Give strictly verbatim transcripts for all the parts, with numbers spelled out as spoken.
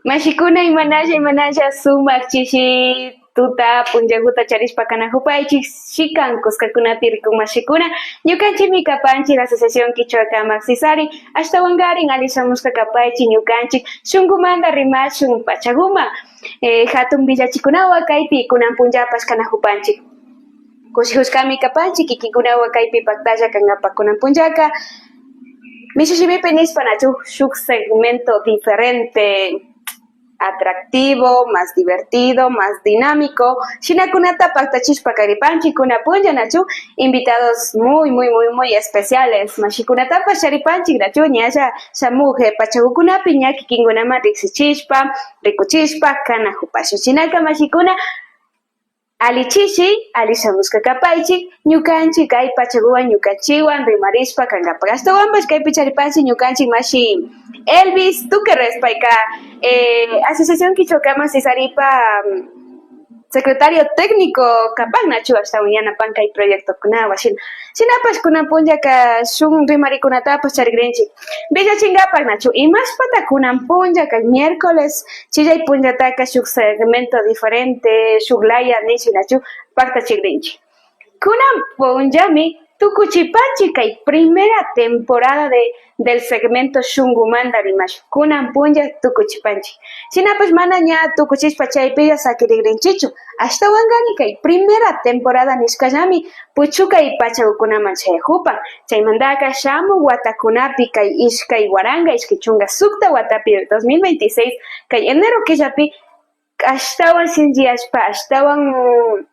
Mashikuna, imanalla, imanalla sumak chishi tuta punllaguta charishpa kanajupaychik, shikan kuskakunapi rikun mashikuna. Ñukanchikmi kapanchik Asociación Kichwa Kamak Sisari, ashtawankarin alli shamushka kapaychik ñukanchik shungumanta rimashun pachaguma. Eh, hatun villachikunawan kaypi kunan punllapash kanajupanchik. Kushijushkami kapanchik kikinkunawan kaypi paktalla kankapak kunan punllaka. Mishu shimipi nishpa nachu, shuk segmento diferente, atractivo, más divertido, más dinámico, shinakunata paktachishpa karipanchik kunan punlla nachu, invitados muy, muy, muy, muy especiales, mashikunatapash charipanchik nachu, ñalla shamuk, eh, pachagukunapi ña kikinkunaman riksichishpa, rikuchishpa kanajupashun. Shinaka mashikuna, alli chishi, alli shamushka kapaychik, ñukanchik kay pachaguwan ñukanchikwan rimarishpa kankapak. Ashtawanpash kaypi charipanchik ñukanchik mashi Elvis Tuqueres, payka, eh, Asociación Kichwa Kamak Sisaripa, mm, secretario técnico kapan nachu, ashtawan yanapan kay proyectokunawan shina. Shinapash kunan punllaka shuk rimarikunatapash charigrinchik. Villachinkapak nachu, imashpata kunan punlla kay miércoles chillay punllataka shuk segmento diferente, shuk laya ninchik nachu, paktachigrinchik. Kunan punllami tukuchipanchik kay primera temporada de, del segmento shungumanta rimashun. Kunan punlla tukuchipanchik. Shinapash mana ña tukuchishpa chaypilla sakirigrinchikchu. Ashtawankari kay primera temporada nishkallami puchukay pachagukunaman chayajupan. Chaymantaka shamuk watakunapi kay ishkay waranka, ishkay chunka sukta watapi dos mil veintiséis, kay enero killapi ashtawan shinchiyashpa, ashtawan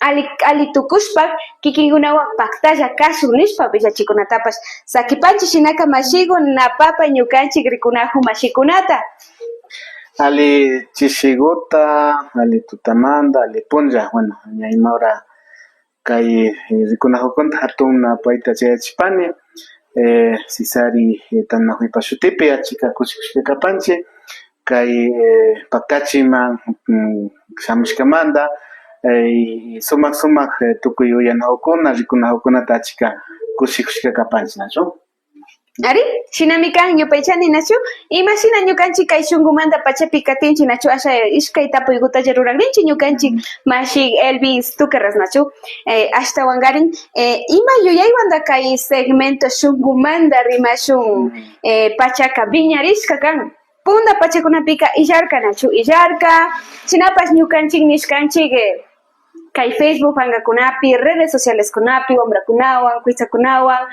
alli, alli tukushpa, kikinkunawan paktalla kashun nishpa villachikunatapash sakipanchik. Shinaka mashiku, na papa ñukanchik rikunajun mashikunata. Alli chishiguta, alli tutamanta, alli punlla. Bueno, ña ima hora kay, eh, rikunajukunata hatun napayta chayachipani, eh, Sisari, eh, tantanajuipa shutipi achika kushikushka kapanchik. Kay, eh, paktachiman, mm, shamushkamanta, eh, y sumak sumak, eh, tukuy uyanajukuna, rikunajukunata achika kushikushka kapanchik, nachu? Ari, shinami kan, yupaychani, nachu? Imashina ñukanchik kay shungumanta pachapi katinchik, nachu? Asha ishkay tapuygutalla ruragrinchik ñukanchik mashi Elvis Tuqueras, nachu? Eh, ashtawankarin, eh, ima yuyaywanta kay segmento shungumanta rimashun, eh, pachaka wiñarishka kan. Punta pachakunapika illarka, nachu? Illarka, shinapash ñukanchik nishkanchik, eh, kay Facebook pankakunapi, redes socialeskunapi, wambrakunawan, kuytsakunawan,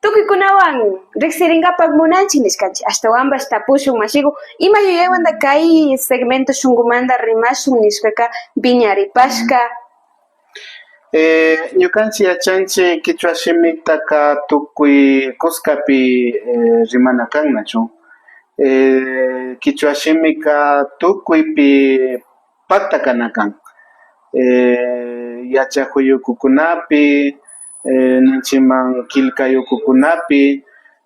tukuykunawan riksirinkapak munanchik nishkanchik. Ashtawanpash tapushun, mashiku, ima yuyaywanta kay segmento shungumanta rimashun nishkaka wiñaripashka. Eh, ñukanchik yachanchik kichwa shimitaka tukuy kuskapi, eh, rimana kan, nachu? Eh, kichwa shimika tukuypi pakta kana kan. Eh, yachajuy ukukunapi, eh, ninchiman killkay ukukunapi,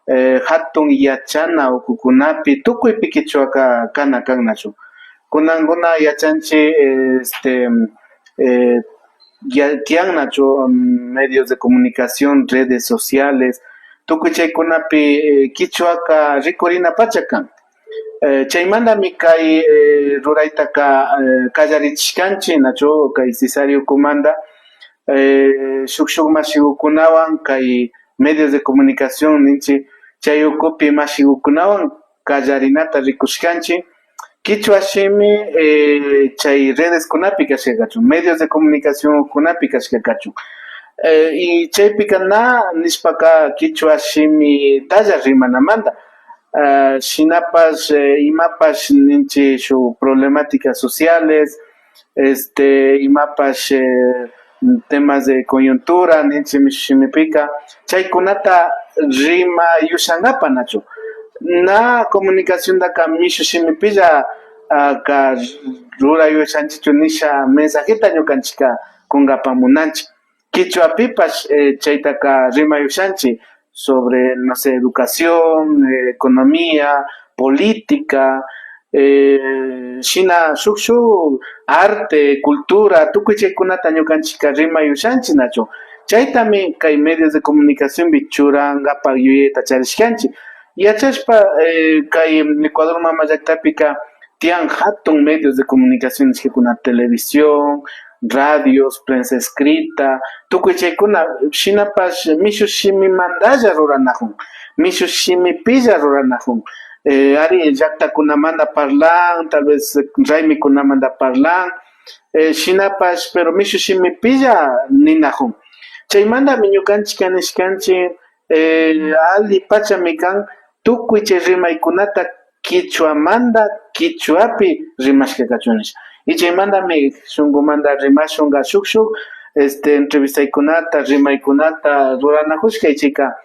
eh, hatun yachana ukukunapi, tukuypi kichwaka kana kan, nachu? Kunankuna yachanchik, este, eh, ya-, tiyan, nachu, medios de comunicación, redes sociales, tukuy chaykunapi, eh, kichwaka rikurinapacha kan. Eh, chaymantami kay, eh, ruraytaka, eh, kallarichishkanchik, nachu, kay Sisari ukumanta, eh, shuk shuk mashikukunawan kay medios de comunicación ninchik, chay ukupi mashikukunawan kallarinata rikushkanchik. Kichwa shimi, eh, chay redeskunapi kashka kachun, medios de comunicacionkunapi kashka kachun. Eh, y chaypika na nishpaka kichwa shimitalla rimanamanta. Ah, shinapash, eh, imapash ninchik shuk problemáticas sociales, este, imapash, eh, temas de coyuntura ninchik mishu shimipika, chaykunata rima yushankapa, nachu? Na comunicaciontaka mishu shimipilla, ah, ka rura yushanchikchu nisha mensajeta ñukanchikka kunkapa munanchik. Kichwapipash, eh, chaytaka rima yushanchik sobre, no sé, educación, eh, economía, política, eh, shina shuk shuk arte, cultura, tukuy chaykunata ñukanchikka rima yushanchik, nachu? Chaytami kay medios de comunicacionpi churankapak yuyayta charishkanchik. Yachashpa, eh, kay Ecuador mama llaktapika tiyan hatun medios de comunicación nishkakuna, televisión, radios, prensa escrita, tukuy chaykuna, shinapash mishu shimimandalla ruranakun, mishu shimipilla ruranakun. Eh, ari llaktakunamanda parlan, tal vez raymikunamanda parlan, eh, shinapash, pero mishu shimipilla ninakun. Chaymandami ñukanchika nishkanchik, eh, alli pachami kan tukuy chay rimaykunata kichwamanda kichwapi rimashka kachun nisha. Y chaymandami shunkumanda rimashunka shuk shuk, este, entrevistaykunata, rimaykunata ruranakushka, y chayka,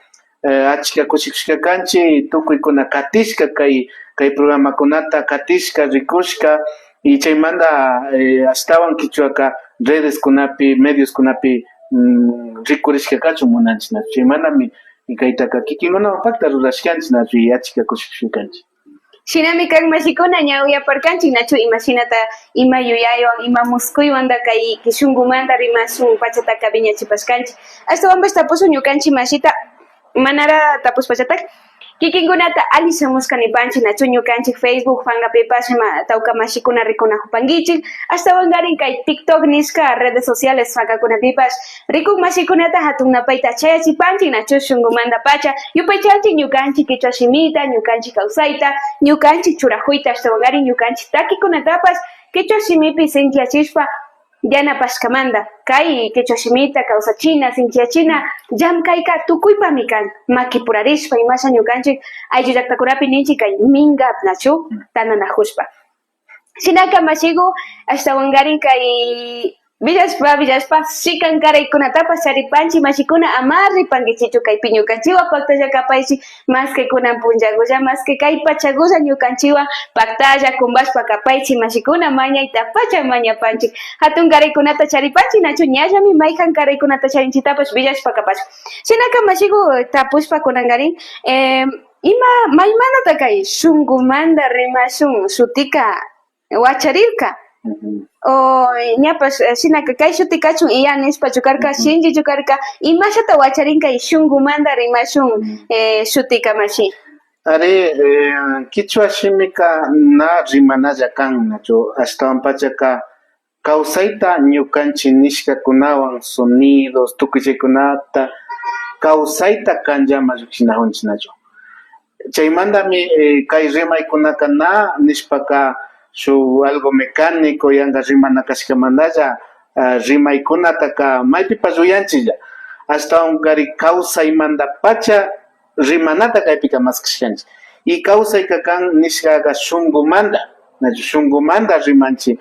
eh, achka kushikushka kanchik, tukuykuna katishka kay, kay programakunata katishka, rikushka, y chaymanda, eh, ashtawan kichwaka redeskunapi, medioskunapi, mm, rikurishka kachun munanchik, nachu? Chaymandami kaytaka kikinkunawan pakta rurashkanchik, nachu? Y achka kushikushka kanchik. Shinami kan mashikuna, ña uyaparkanchik, nachu? Imashinata, ima yuyaywan, ima muskuywanta kay shunkumanda rimashun pachataka wiñachipashkanchik. Ashtawanpash tapushun ñukanchik mashita, manara tapushpachatak kikinkunata alli shamushka nipanchik, nachu? Ñukanchik Facebook pankapipash ima tawka mashikuna rikunakupankichik. Ashtawankarin kay TikTok nishka redes sociales pankakunapipash rikuk mashikunata hatun napayta chayachipanchik, nachu? Shunkumanda pacha yupaychanchik ñukanchik kichwa shimita, ñukanchik kawsayta, ñukanchik churakuyta, ashtawankarin ñukanchik takikunatapash kichwa shimipi sinchiyachishpa yanapashkamanda. Kay kichwa shimita kawsachina, sinchiyachina llamkayka tukuypami kan, makipurarishpa imasha ñukanchik ayllu llaktakunapi ninchik kay minkap, nachu? Tantanakushpa. Shinaka mashiku, ashtawankarin kay willashpa, willashpa, shikan karaykunatapash charipanchik mashikuna, ama ripankichichu kaypi ñukanchiwan paktalla kapaychik, maski kunan punllakulla, maski kay pachakulla ñukanchiwan paktalla kumpashpa kapaychik mashikuna, mañaytapacha mañapanchik. Hatun karaykunata charipanchik, nachu? Ñallami mayhan karaykunata charinchiktapash willashpa kapashun. Shinaka mashiku tapushpa kunankarin, eh, ima, maymantata kay shunkumanda rimashun shutika wacharirka. O ñapash, eh, shinaka kay shuti kachun iya nishpachu karka, shinchichu karka, imashata wacharin kay shunkumanda rimashun, eh, shutika mashi? Ari, eh, kichwa shimika na rimanalla kan, nachu? Ashtawan pachaka kawsayta ñukanchik nishkakunawan, sonidos, tukuy chaykunata kawsayta kanllaman llukshinakunchik, nachu? Chaymandami, eh, kay rimaykunaka na nishpaka shuk algo mecánico, yanka rimana kashkamandalla, ah, rimaykunataka maypipash uyanchiklla. Ashtawankarin kawsaymandapacha rimanata kaypika maskashkanchik. Y kawsayka kan nishkaka shunkumanda, nachu? Shunkumanda rimanchik.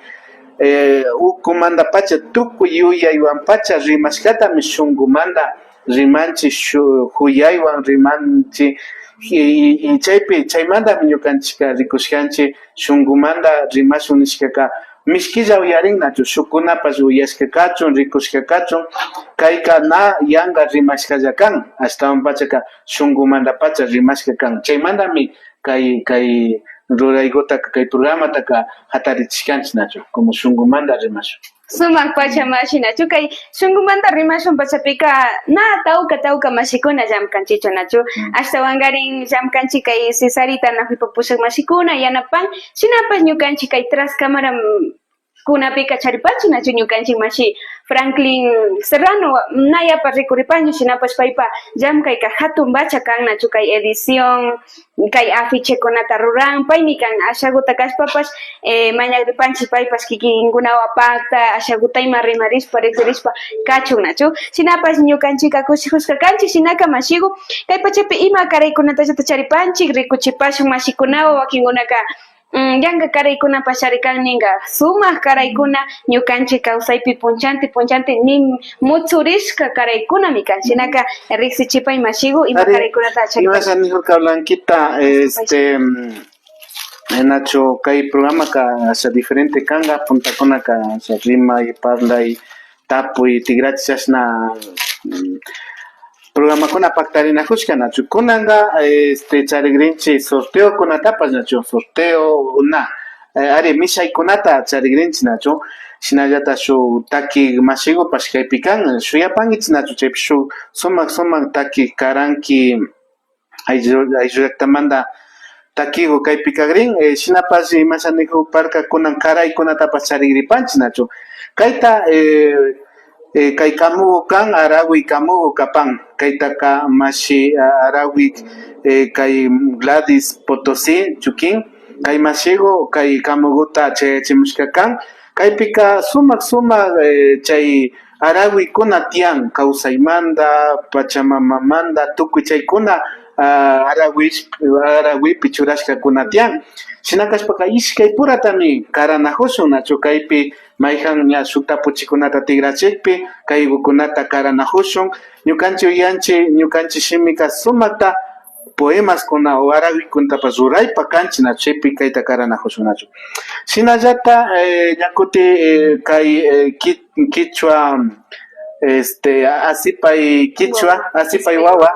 Eh, ukumandapacha tukuy yuyaywanpacha rimashkatami shunkumanda rimanchik, shu-, kuyaywan rimanchik. Y, y, y chaypi, chaymandami ñukanchikka rikushkanchik shunkumanda rimashun nishkaka mishkilla uyarin, nachu? Shukkunapash uyashka kachun, rikushka kachun, kayka na yanka rimashkalla kan, ashtawanpachaka shunkumandapacha rimashka kan. Chaymandami kay, kay ruraykutaka, kay programataka hatarichishkanchik, nachu? Como shunkumanda rimashun. Sumak pacha mashi, nachu? Kay shunkumanda rimashun pachapika na tawka, tawka mashikuna llamkanchikchu, nachu? Ashtawankarin llamkanchik kay Cesarita Nahuipa pushak mashikuna yanapan, shinapash ñukanchik kay tras cámara kunapika charipanchik, nachu? Ñukanchik mashi Franklin Serrano na yapa rikuripanchu, shinapash paypa llamkayka hatunpacha kan, nachu? Kay edición, kay afichekunata ruran, paymi kan. Ashakuta kashpapash, eh, mañakripanchik paypash kikinkunawan pakta, ashakuta ima rimarishpa, riksirishpa kachun, nachu? Shinapash ñukanchikka kushikushka kanchik, shinaka mashiku, kay pachapi ima karaykunatallata charipanchik, rikuchipashun mashikunawan, wakinkunaka mm, yanka karaykunapash ari kan ninka, sumak karaykuna ñukanchik kawsaypi punchanti, punchanti nin mutsurishka karaykunami kan. Shinaka riksichipay mashiku ima karaykunata charipan. Imasha nijurka Blanquita, este, mm, eh, nachu kay programaka asha diferente kanka, puntakunaka asha rimay, parlay, tapuy, tikrachi chashna, mm, programakuna paktarinakushka, nachu? Kunanka, este, charigrinchik sorteokunatapash, nachu? Sorteo na, eh, ari, mishaykunata charigrinchik, nachu? Shinallata shuk taki mashikupash kaypi kan, shuyapankichik, nachu? Chaypi shuk sumak, sumak taki karanki, ayllu, ayllu llaktamanta takiku kaypi kagrin. Eh, shinapash imasha nikuparka, kunan karaykunatapash charigripanchi, nachu? Kayta, eh, eh, kay kamuku kan, Aragui kamuku kapan. Kaytaka mashi, ah, Aragui, eh, kay Gladys Potosí chukin, kay mashiku kay kamukuta chayachimushka kan. Kaypika sumak, sumak, eh, chay Araguikuna tiyan, kawsaymanta, pachamamamanta, tukuy chaykuna, ah, Araguish-, Araguipi churashkakuna tiyan. Shina kashpaka ishkay puratami karanakushun, nachu? Kaypi mayjan ña shuk tapuchikunata tikrachikpi, kaykukunata karanakushun. Ñukanchik uyanchik, ñukanchik shimika sumakta poemaskuna o araguikunatapash ruraypa kanchik, nachu? Chaypi kayta karanakushun, nachu? Shinallata, eh, ña kuti, eh, kay, eh, ki-, kichwa, este, a-, asipay kichwa, asipay wawa,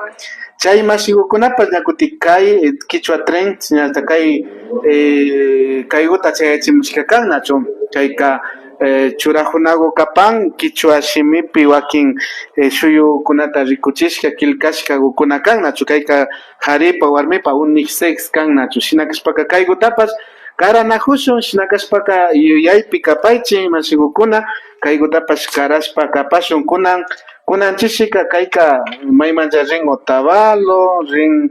chay mashikukunapash ña kuti kay, eh, kichwa tren, shinallata kay, eh, kaykuta chayachimushka kan, nachu? Kayka, eh, churakunaku kapan kichwa shimipi wakin, eh, shuyukunata rikuchishka, killkashkakukuna kan, nachu? Kayka karipa, warmipa unisex kan, nachu? Shina kashpaka kaykutapash karanakushun, shina kashpaka yuyaypi kapaychik, mashikukuna, kaykutapash karashpa kapashun. Kunan, kunan chishika kayka maymanlla rin, Otavalo rin,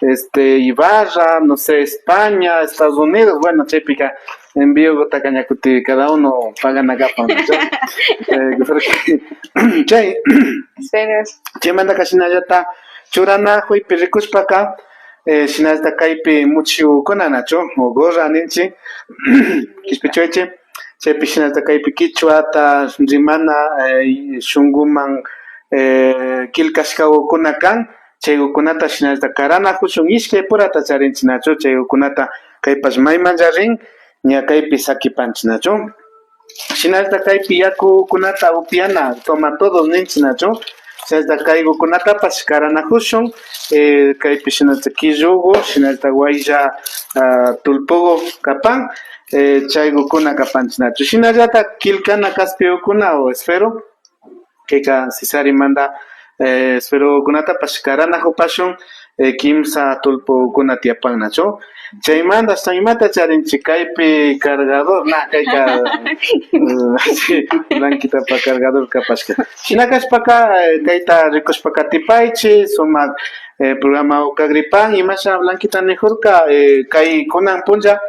este, Ibarra, no sé, España, Estados Unidos, bueno, chaypika enviokutaka ña kuti cada uno pagana kapan, nachu? Eh, porque chay, chaymantaka shinallata churanakuypi rikushpaka, eh, shinallata kaypi muchukuna, nachu? O gorra ninchik, kishpichuychik, chaypi shinallata kaypi kichwata rimana, eh, shunkuman, eh, killkashkakukuna kan, chaykukunata shinallata karanakushun, ishkay purata charinchik, nachu? Chaykukunata kaypash maymanlla rin, ña kaypi sakipanchik, nachu? Shinallata kaypi yakukunata upiana, toma todos ninchik, nachu? Shinallata kaykukunatapash karanakushun, eh, kaypi shinallata killuku, shinallata waylla, ah, tullpuku kapan, eh, chaykukuna kapanchik, nachu? Shinallata killkana kaspiyukuna o esfero, kayka sisarimanta, eh, esferokunatapash karanakupashun, eh, kimsa tullpukuna tiyapan, nachu? Chaymanta ashtawan imata charinchik kaypi, cargador, na, kayka, eh, blanquitapa cargador kapashka. Shina kashpaka, eh, kayta rikushpa katipaychik, sumak, eh, programa ukagripan, imasha Blanquita nikurka, eh, kay kunan punlla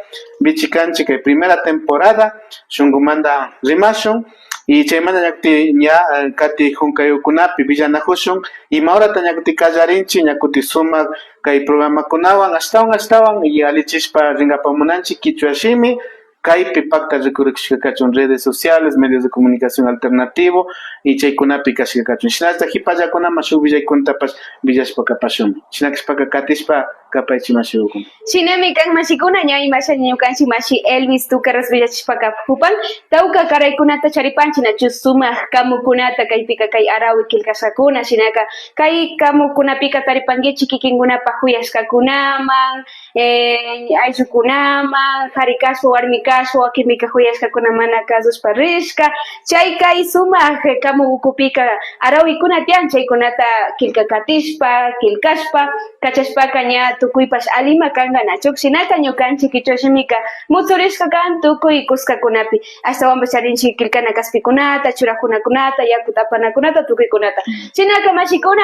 vichikanchik kay primera temporada, shunkumanta rimashun, y chaymanta ña kuti ña, eh, kati hunkayukunapi willanakushun, ima horata ña kuti kallarinchik, ña kuti sumak kay programakunawan ashtawan, ashtawan, y allichishpa rinkapak munanchik kichwa shimi, kaypi pakta rikurikushka kachun redes sociales, medios de comunicación alternativo, y chaykunapi kashka kachun. Shinallata kipallakunaman shuk willaykunatapash willashpa kapashunmi. Shina kashpaka katishpa kapaychik, mashikukuna. Shinami kan, mashikuna, ña imasha ñukanchik mashi Elvis Tucaras willachishpa kapakupan, tawka karaykunata charipanchik, nachu, sumak kamukunata, kaypika kay arawi killkashkakuna, shinaka kay kamukunapika taripankichik kikinkunapak kuyashkakunaman, eh, ayllukunaman, kari kashpa, warmi kashpa, wakinpika kuyashkakuna mana kasushpa rishka, chay kay sumak, eh, kamu ukupika arawikuna tiyan, chaykunata killka katishpa, killkashpa, kachashpaka ña tukuypash allima kanka, nachu? Shinaka ñukanchik kichwa shimika mutsurishka kan tukuy kuskakunapi. Ashtawanpash charinchik killkana kaspikunata, churakunakunata, yakuta apanakunata, tukuykunata. Shinaka, mashikuna,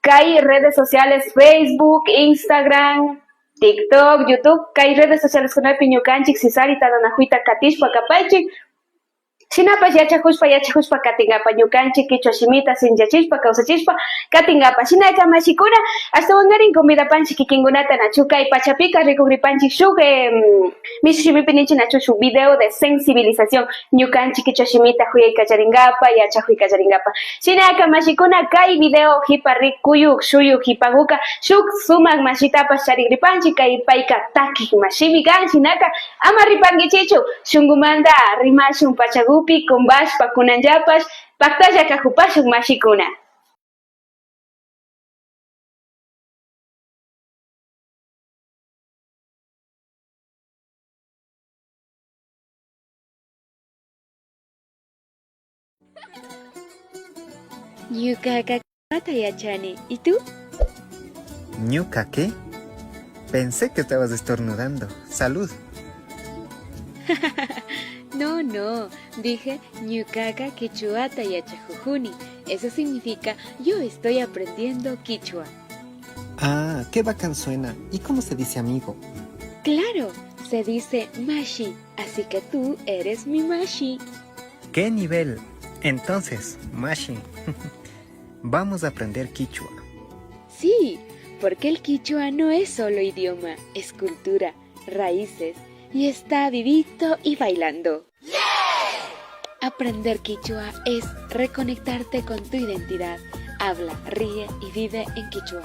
kay redes sociales, Facebook, Instagram, TikTok, YouTube, kay redes socialeskunapi ñukanchik sisari tantanakuyta katishpa kapaychik. Shinapash yachakushpa, yachakushpa katinkapak, ñukanchik kichwa shimita sinchiyachishpa, kawsachishpa katinkapak. Shinaka, mashikuna, ashtawankarin convidapanchik kikinkunata, nachu, kay pachapika rikugripanchik shuk, em, mishu shimipi ninchik, nachu, shuk video de sensibilización, ñukanchik kichwa shimita kuyay kallarinkapa, yachakuy kallarinkapa. Shinaka, mashikuna, kay video kipa rikuyuk, shuyuk kipakuka shuk sumak mashitapash charigripanchik, kay payka takik mashimi kan. Shinaka, ama ripankichichu, shunkumanta rimashun pachakupi kumpashpa, kunanllapash paktalla kakupashun, mashikuna. Ñukaka kata yachani. ¿Y tú? ¿Ñuka qué? Pensé que estabas estornudando. Salud. No, no, dije ñukaka kichwata yachajujuni. Eso significa yo estoy aprendiendo kichwa. Ah, qué bacán suena. ¿Y cómo se dice amigo? Claro, se dice mashi, así que tú eres mi mashi. ¡Qué nivel! Entonces, mashi, vamos a aprender kichwa. Sí, porque el kichwa no es solo idioma, es cultura, raíces y está vivito y bailando. Aprender kichwa es reconectarte con tu identidad. Habla, ríe y vive en kichwa.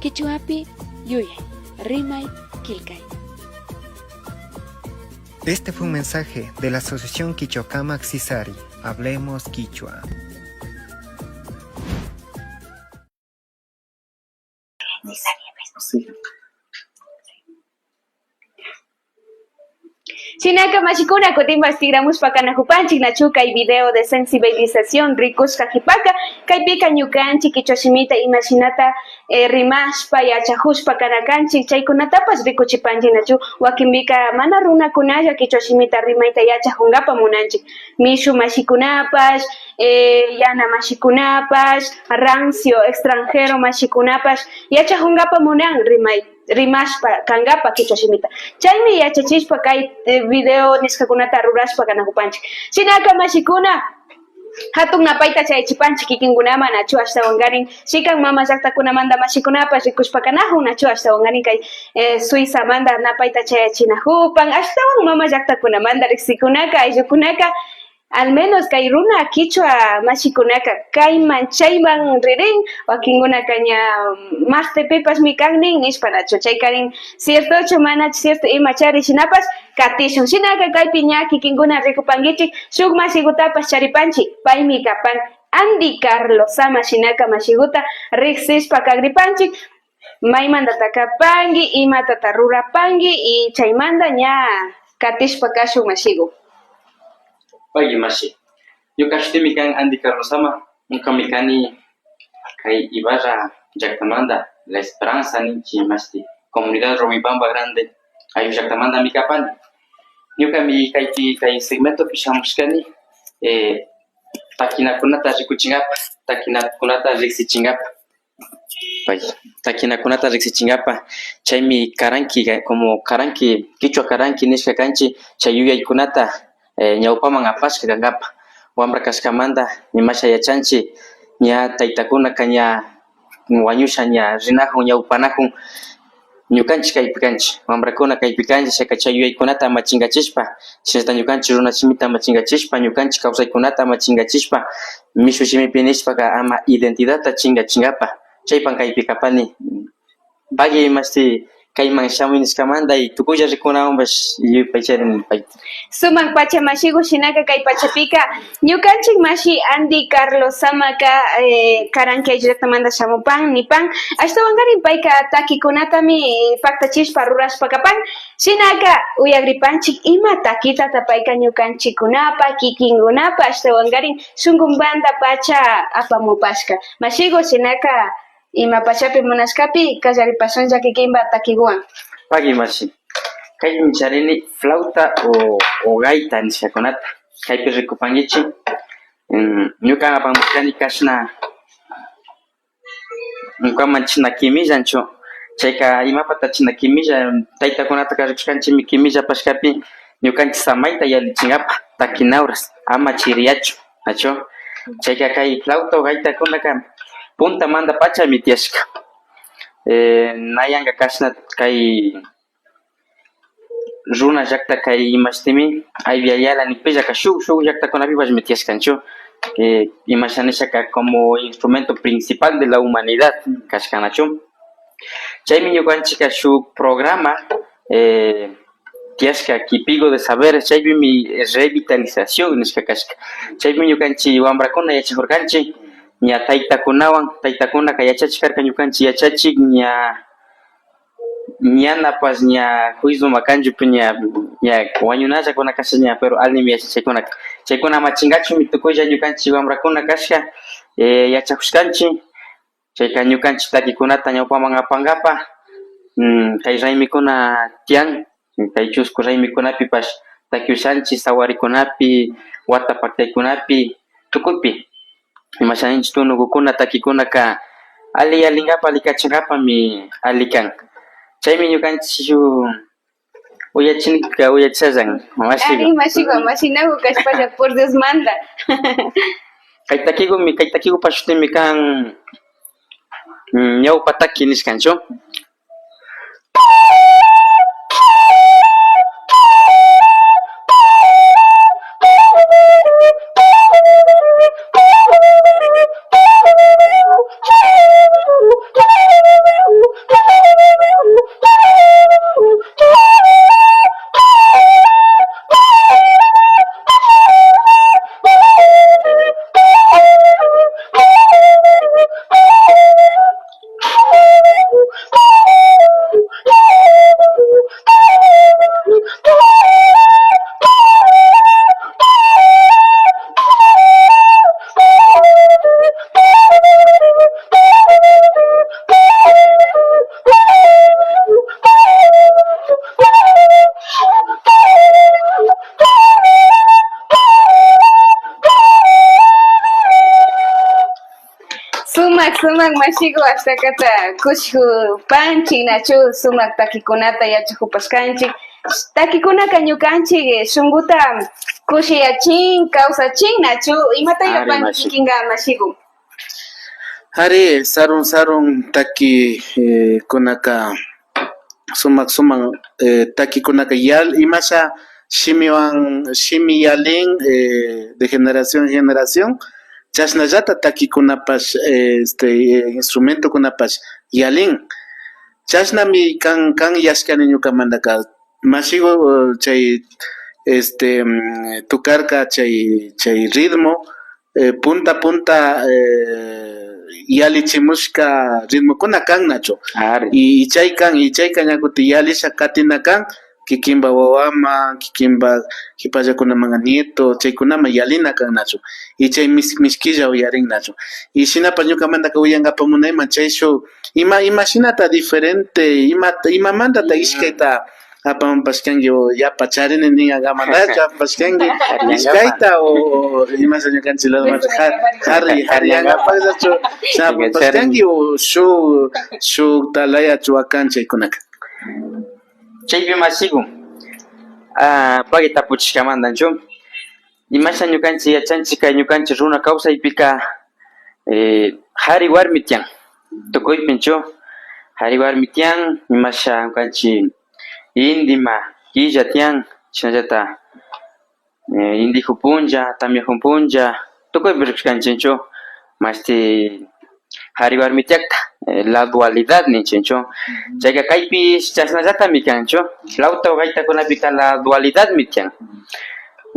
Kichwapi yuyay, rimay, killkay. Este fue un mensaje de la Asociación Kichwakama Aksisari. Hablemos Kichwa. Shinaka mashikuna, kutinpash tikramushpa kanajupanchik nachu kay video de sensibilización rikushka jipaka. Kaypika ñukanchik kichwa shimita imashinata eh, rimashpa yachajushpa kana kanchik, chaykunatapash rikuchipanchik nachu. Wakinpika mana runakunalla kichwa shimita rimayta yachajunkapa munanchik. Mishu mashikunapash, eh, yana mashikunapash, rancio extranjero mashikunapash yachajunkapa munan rimay rimashpa kankapa kichwa shimita. Chaymi yachachishpa kay eh, video nishkakunata rurashpa kanajupanchik. Shinaka mashikuna, jatun napayta chayachipanchik kikinkunaman nachu, ashtawankarin chikan mama llaktakunamanta mashikunapash rikushpa kanajun nachu, ashtawankarin kay eh, Suizamanta napayta chayachinajupan, ashtawan mama llaktakunamanta riksikunaka, ayllukunaka, al menos kay runa kichwa mashikunaka kayman chayman ririn, wakinkunaka ña martepipashmi kan nin nishpa nachu, chaykarin ciertochu manachu cierto imachari shinapash katishun. Shinaka kaypi ña kikinkuna rikupankichik shuk mashikutapash charipanchik, paymi kapan Andy Carlos Sama. Shinaka mashikuta riksishpa kagripanchik, maymantataka panki, imatata rurapanki y chaymanta ña katishpa kashun mashiku. Pagui mashi. Ñuka shutimi kan Andy Carlos Sama, ñukami kani kay Ibarra llaktamanta, La Esperanza ninchi mashti, comunidad Robibamba Grande, ayllu llaktamantami kapani. Ñukami kaypi kay segmentopi shamushkani eh, takinakunata rikuchinkapa, takinakunata riksichinkapa. Pay, takinakunata riksichinkapa, chaymi karanki, como karanki, kichwa karanki nishka kanchi, chay yuyaykunata eh, ñawpaman apashka kankapa. Wambra kashkamanta imasha yachanchi, ña taytakunaka ña wañusha ña rinajun, ñawpanajun. Ñukanchi kaypi kanchi, wambrakuna kaypi kanchi, chayka chay yuyaykunata ama chinkachishpa, shinallata ñukanchi runa shimita ama chinkachishpa, ñukanchi kawsaykunata ama chinkachishpa, mishu shimipi nishpaka ama identidadta chinkachinkapa, chaypan kaypi kapani. Pagui mashti kayman shamuy nishkamanta y tukuylla rikunawanpash yupaycharini payta. Sumak pacha mashiku, shinaka kay pachapika ñukanchik mashi Andy Carlos Samaka eh, karanki ayllu llaktamanta shamupan nipan, ashtawankarin payka takikunatami paktachishpa rurashpa kapan. Shinaka uyagripanchik ima takitata payka ñukanchikkunapa kikinkunapa ashtawankarin shunkumanta pacha apamupashka. Mashiku, shinaka ima pachapi munashkapi kallaripashunlla kikinpa takikuwan. Pagui mashi. Kaymi charini flauta o, o gaita nishkakunata. Kaypi rikupankichi. Mm, ñuka apamushkani kashna ñukaman china kimillanchu. Chayka imapata china kimilla, taytakunataka rikushkanchimi kimilla pashkapi ñukanchi samayta yallichinkapa takina horas ama chiriyachu. Nachu? Chayka kay flauta o gaitakunaka puntamanta pachami tiyashka. Eh, nayanka kashna kay runa llakta kay imashtimi Ayvi Ayala nikpillaka shuk shuk llaktakunapipashmi tiyashkanchu. Eh, imasha nishaka como instrumento principal de la humanidad kashkanachu. Chaymi ñukanchika shuk programa eh, tiyashka Kipigo de Saberes, chaypimi revitalización nishka kashka. Chaypimi ñukanchi wambrakuna yachakurkanchi, ña taytakunawan, taytakunaka yachachik karka ñukanchi yachachik, ña ñanapash ña juicio makanchupi ña, ña wañunallakuna kasha ña, pero allinmi yachachikkunaka. Chaykuna ama chinkachumi tukuylla ñukanchi wambrakuna kashka, eh, yachakushkanchi. Chayka ñukanchik takikunata ñawpaman apankapa, mm, kay raymikuna tiyan, kay chusku raymikunapipash taki ushanchik, sawarikunapi, wata paktaykunapi, tukuypi. Imasha ninchik, tunukukuna takikunaka alli yalinkapa, alli kachinkapami alli kan. Chaymi ñukanchik shuk Uyachinika, uyachallan, mashiku. Ari, mashiku, mashinaku kashpalla, por Diosmanta. Kay takikumi, kay takikupa shutinmi kan, mm, ñawpa taki nishkanchu. Sumak, sumak, mashiku, ashtakata kushikupanchik, nachu, sumak takikunata yachakupashkanchik. Takikunaka ñukanchik, eh, shunkuta kushiyachin, kawsachin, nachu. Imata yupanki kikinka, mashiku? Ari, sarun, sarun taki, eh, kunaka sumak, sumak, eh, takikunaka yal-, imasha shimiwan, shimi yalin, eh, de generación en generación. Chashnallata takikunapash, eh, este, eh, instrumentokunapash yalin. Chashnami kan, kan yashkani ñukamantaka. Mashiku, eh, chay, este, mm, tukarka chay, chay ritmo, eh, punta, punta, eh, yalichimushka ritmokuna kan nachu. Ari. Y, y chay kan, y chayka ña kutin yalisha katina kan, kikinpa wawaman, kikinpa kipallakunaman nieto, chaykunaman yalina kan nachu. Y chay mis-, mishkilla uyarin nachu. Y shinapash ñukamantaka uyankapa munayman chay shuk ima, imashinata diferente, ima, imamantata ishkayta apamupashkanki o yapa charini ninkakamanta apapashkanki ishkayta o, o imasha ñukanchik ladomanchu har-, harri, harri yankapallachu apapashkanki o shuk, shukta layachu akan chaykunaka. Chaypi mashiku, ah, pagui tapuchishkamantachu. Imasha ñukanchik yachanchik kay ñukanchik runa kawsaypika, eh, hari warmi tiyan, tukuypinchu. Hari warmi tiyan, imasha ñukanchik intima killa tiyan, shinallata, eh, indiku punlla, tamyaku punlla, tukuypi rikushkanchikchu, mashti hari warmi tiyakta, eh, la dualidad ninchikchu. Chayka kaypi chashnallatami kanchu. Flauta o gaitakunapika la dualidadmi tiyan.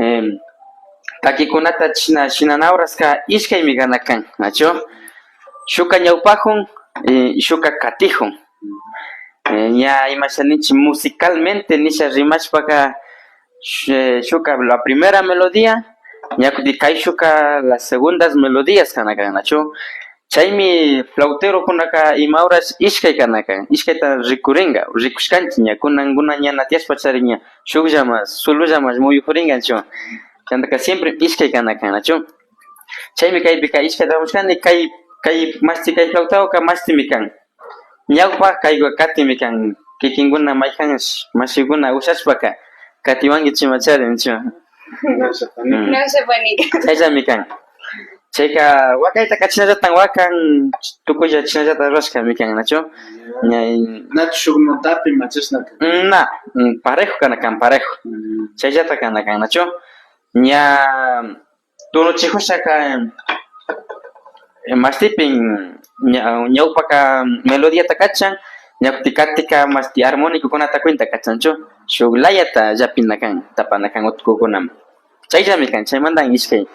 Em, takikunata shina, shinana horaska ishkaymi kana kan, nachu? Shukka ñawpakun, eh, shukka katikun. Eh, ña imasha ninchik musicalmente nisha rimashpaka, sh-, shukka la primera melodía, ña kutin kayshukka las segundas melodías kana kan, nachu? Chaymi flauterokunaka ima horas ishkay kana kan, ishkayta rikurinka, rikushkanchik ña, kunan, kunan ña na tiyashpa charin ña, shukllaman, solollaman muyukurinkanchik. Chantaka siempre ishkay kana kan, nachu? Chaymi kaypika ishkayta apamushkani, kay, kay mashti kay flautawaka mashtimi kan. Ñawpa kayka katimi kan, kikinkuna mayhan mashikuna ushashpaka katiwankichima charinchu. Mm. Chayllami kan. Chayka wakaytaka shinallata wakan, tukuylla shinallata rurashkami kan, nachu? Ña, nachu shuk notapi machashna kan? Mm, na, mm, parejo kana kan, parejo. Mm. Chayllata kana kan, nachu? Ña, tunuchikushaka, eh, mashtipin ña-, ñawpaka melodiata kachan, ña kutin katika mashti armonicokunata cuenta kachanchu, shuk layata llapina kan, tapana kan utkukunaman. Chayllami kan, chaymantan ishkay.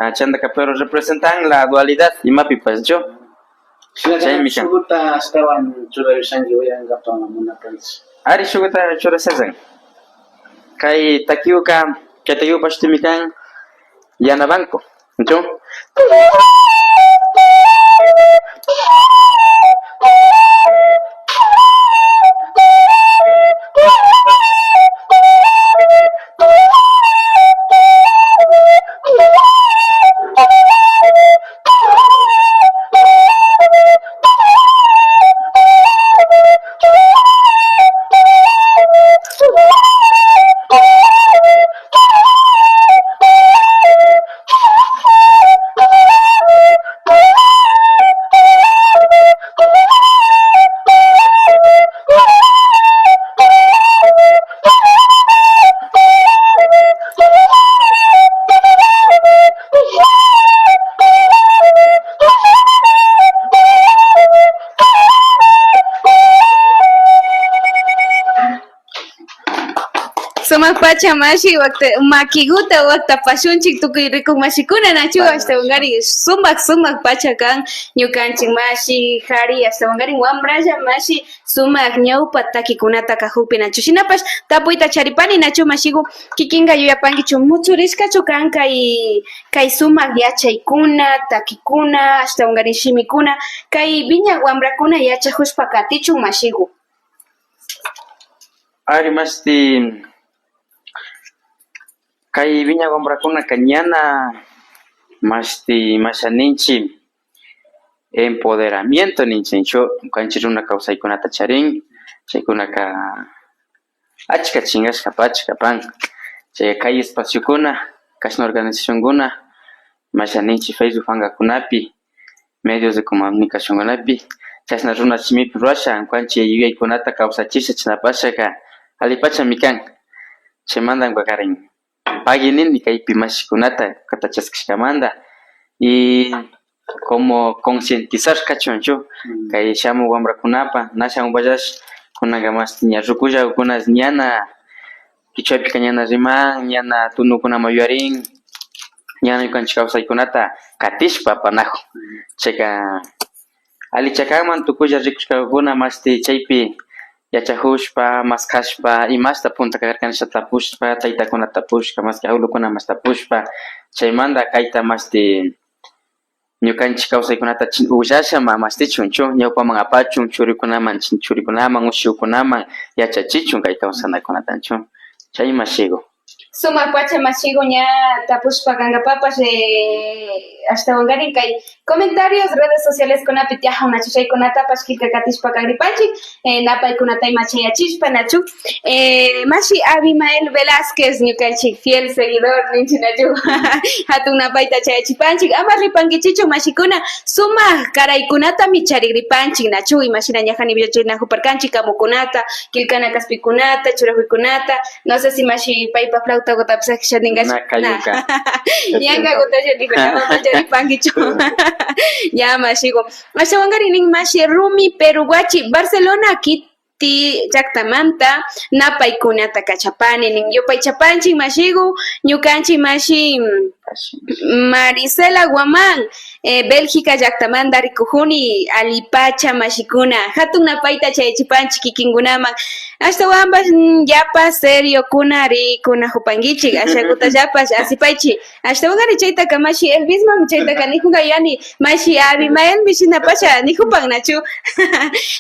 Ah, chantaka, pero representan la dualidad imapipash, ¿chu? Chaymi kan. Shukuta ashtawan churayushanki uyankapa munapanchik. Ari, shukuta churashallan. Kay takiuka, kay takiupa shutimi kan Yana Banco, ¿chu? Sumak pacha mashi, wakta, makiguta waktapashunchik tukuy rikuk mashikuna, nachu? Ashtawankarin sumak, sumak pacha kan ñukanchik mashi, kari, ashtawankarin wambralla mashi, sumak ñawpa takikunata kakukpi, nachu? Shinapash tapuyta charipani, nachu mashigu? Kikinka yuyapankichu, mutsurishkachu kan kay, kay sumak yachaykuna, takikuna, ashtawankarin shimikuna, kay wiñak wambrakuna yachakushpa katichun mashigu? Ari mashti, kay wiñak wambrakunaka ñana mashti masha ninchi empoderamiento ninchi, ñukanchi runa kawsaykunata charin, chaykunaka achka chingashka pacha kapan. Chay kay espaciokuna, kashna organizacionkuna, masha ninchi Facebook pankakunapi, medios de comunicacionkunapi, chashna runa shimipi rurasha, ñukanchi yuyaykunata kawsachisha, chinapashaka alipachami kan. Chaymanta ñukakarin pagui nini kaypi mashikunata katachaskashkamanta y como concientizar kachunchu kay shamuk wambrakunapa, na shamupallash kunanka mashti ña rukullakukuna ñana kichwapika ñana riman, ñana tunukunaman yuyarin, ñana ñukanchi kawsaykunata katishpa apanakun. Chayka alicha kanman tukuylla rikushkakuna mashti chaypi yachakushpa, maskashpa, imashta punta karka nisha tapushpa, taytakuna tapushka, maski abuelokuna mashi tapushpa, chaymanta kayta mashti ñukanchi kawsaykunata chin-, ukllasha ma-, mashtichunchu, ñawpaman apachun, churikunaman, chin-, churikunaman, ushikunaman yachachichun kay kawsanakunatachu. Chay mashigu. Sumak pacha mashigu ña tapushpa kankapapash, eh, ashtawankarin kay comentarios, redes socialeskunapi tiyakun nachu, chaykunatapash killka katishpa kagripanchik, eh, napaykunata ima chayachishpa nachu. Eh, mashi Abimael Velázquez, ñukanchik fiel seguidor ninchi nachu, hatun napayta chayachipanchik. Ama ripankichichu mashikuna, sumak karaykunatami charigripanchik nachu, imashina ña jani villachinakuparkanchik kamukunata, killkana kaspikunata, churajuykunata, no sé si mashi paypa flautagutapash sakisha ningachu. Na, kayuka. Ñankagutalla nijuna, ama mancharipankichu. Ya mashigu. Ashtawankarin nin mashi Rumi Peruguachi, Barcelona, Kit-, ti llaktamanta napaykunata kachapani nin. Yupaychapanchik mashigu, ñukanchik mashi Marisela Guamán, eh, Bélgica llaktamanta rikujuni, alipacha mashikuna, hatun napayta chayachipanchik kikinkunaman. Ashtawanpash, mm, yapa seriokuna rikunajupankichik, ashakutallapash asipaychik. Ashtawankarin chaytaka mashi Elvisman chaytaka nijunka yani, mashi Abimaelmi shinapacha nijupan nachu.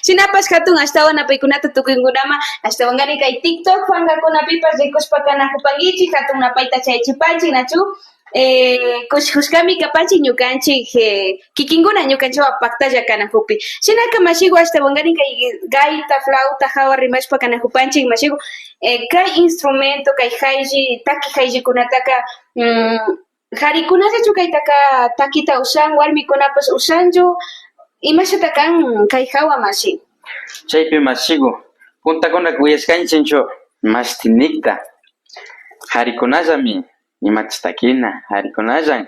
Shinapash hatun ashtawan napaykunata tukuykunaman, ashtawankarin kay TikTok pankakunapipash rikushpa kanajupankichik, hatun napayta chayachipanchik nachu. Eh, kushijushkami kapanchik ñukanchik, eh, kikinkuna ñukanchikwan paktalla kanajukpi. Shinaka mashigu ashtawankarin kay gaita, flauta, jawa rimashpa kanajupanchik mashigu, eh, kay instrumento, kay jaylli, taki jayllikunataka, mm, jarikunallachu kaytaka takita ushan, warmikunapash ushanchu, imashata kan kay jawa mashi? Chaypi mashigu, puntakunaka uyashkanchikchu mashti nikta, jarikunallami imata takina, jarikunallan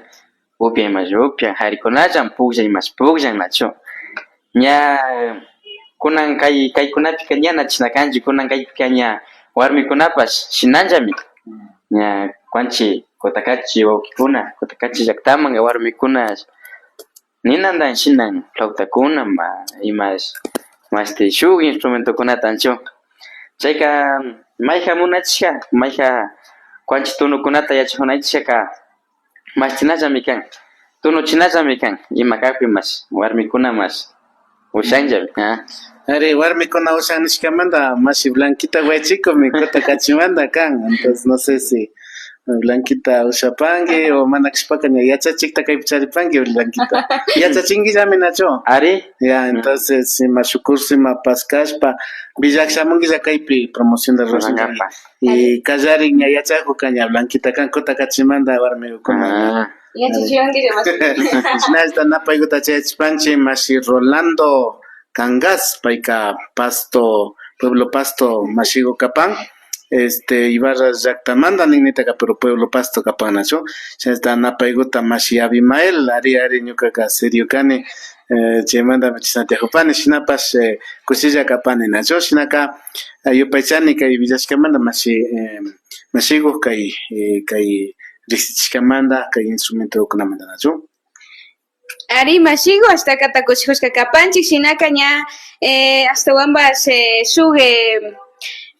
upya imash upyan, jarikunallan pukllan imash pukllan nachu. Ña kunan kay, kaykunapika ña na chashna kanchu, kunan kaypika ña warmikunapash shinallami. Ña kuanchi Kutakachi wawkikuna, Kutakachi llaktaman warmikuna ninantan shinan flautakuna, ma, imash, mashti shuk instrumentokunata ancho. Chayka mayka munachishka, mayka kuanchi tunukunata yachajunachishkaka mashtinallami kan, tunuchinallami kan, ima kakpi mash, warmikuna mash ushanllami, ah. Ari, warmikuna ushan nishkamanta mashi Blanquita Guaychicumi Kutakachimantan kan. Entonces, no sé si Blanquita ushapanki o mana kashpaka ña yachachikta kaypi charipanki, Blanquita. Yachachinkillami nachu? Ari. Ya, entonces, ima shuk curso ima paskashpa, villak shamunkilla kaypi promoción de Rosas. Y kallarin ña yachajuka ña Blanquita kan Kutakachimanta warmikuna. Ah. Yachachiwankilla mashi. Shinallata napaykuta chayachipanchi mashi Rolando Cangas, payka Pasto, pueblo Pasto mashiku kapan. este, Ibarra llaktamanta ninnitaka, pero pueblo Pasto kapan nachu. Chayta napaykuta mashi Abimael, ari, ari, ñukaka serio kani, eh, chaymantami chashna tiyakupani, shinapash, eh, kushilla kapani nachu. Shinaka, eh, yupaychani kay willashkamanta mashi, eh, mashiku kay, eh, kay riksichishkamanta kay instrumentokunamanta nachu. Ari, mashiku, ashtakata kushijushka kapanchik, shinaka ña, eh, ashtawanpash, eh, shuk, eh,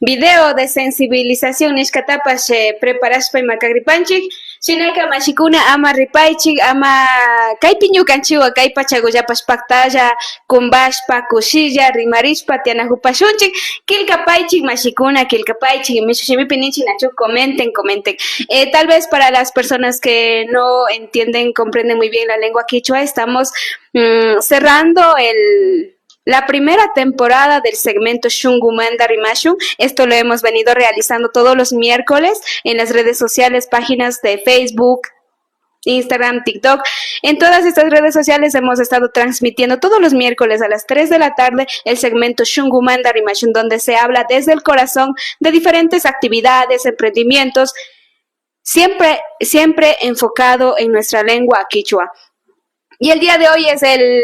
video de sensibilización nishkatapash, eh, preparashpa ima kagripanchik. Shinaka mashikuna, ama ripaychik, ama kaypi ñukanchikwan kay pachakullapash paktalla kumbashpa, kushilla, rimarishpa tiyanajupashunchik. Killkapaychik mashikuna, killkapaychik, mishu shimipi ninchik nachu, comenten, comenten. Eh, tal vez para las personas que no entienden, comprenden muy bien la lengua quichua, estamos, mm, cerrando el, la primera temporada del segmento Shungumanta Rimashun. Esto lo hemos venido realizando todos los miércoles en las redes sociales, páginas de Facebook, Instagram, TikTok. En todas estas redes sociales hemos estado transmitiendo todos los miércoles a las tres de la tarde el segmento Shungumanta Rimashun, donde se habla desde el corazón de diferentes actividades, emprendimientos, siempre, siempre enfocado en nuestra lengua quichua. Y el día de hoy es el,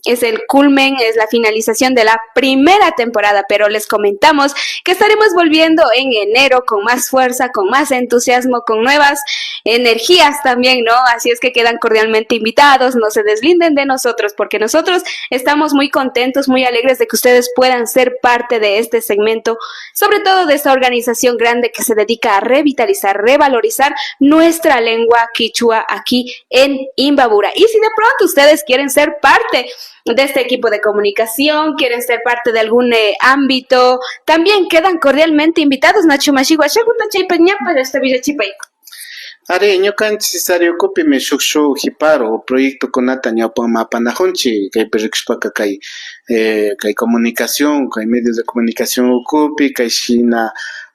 es el culmen, es la finalización de la primera temporada, pero les comentamos que estaremos volviendo en enero con más fuerza, con más entusiasmo, con nuevas energías también, ¿no? Así es que quedan cordialmente invitados, no se deslinden de nosotros, porque nosotros estamos muy contentos, muy alegres de que ustedes puedan ser parte de este segmento, sobre todo de esta organización grande que se dedica a revitalizar, revalorizar nuestra lengua quichua aquí en Imbabura. Y si de pronto ustedes quieren ser parte de este equipo de comunicación, quieren ser parte de algún, eh, ámbito, también quedan cordialmente invitados. Nachu mashiku, ashakuta chaypa ñapa, hasta villachipay. Ari, ñukanchik Cesario ukupimi shuk, shuk jiparu proyectokunata ñawpakman apanajunchik, kaypi rikushpaka kay, eh, kay comunicación, kay medios de comunicación ukupi, kay shina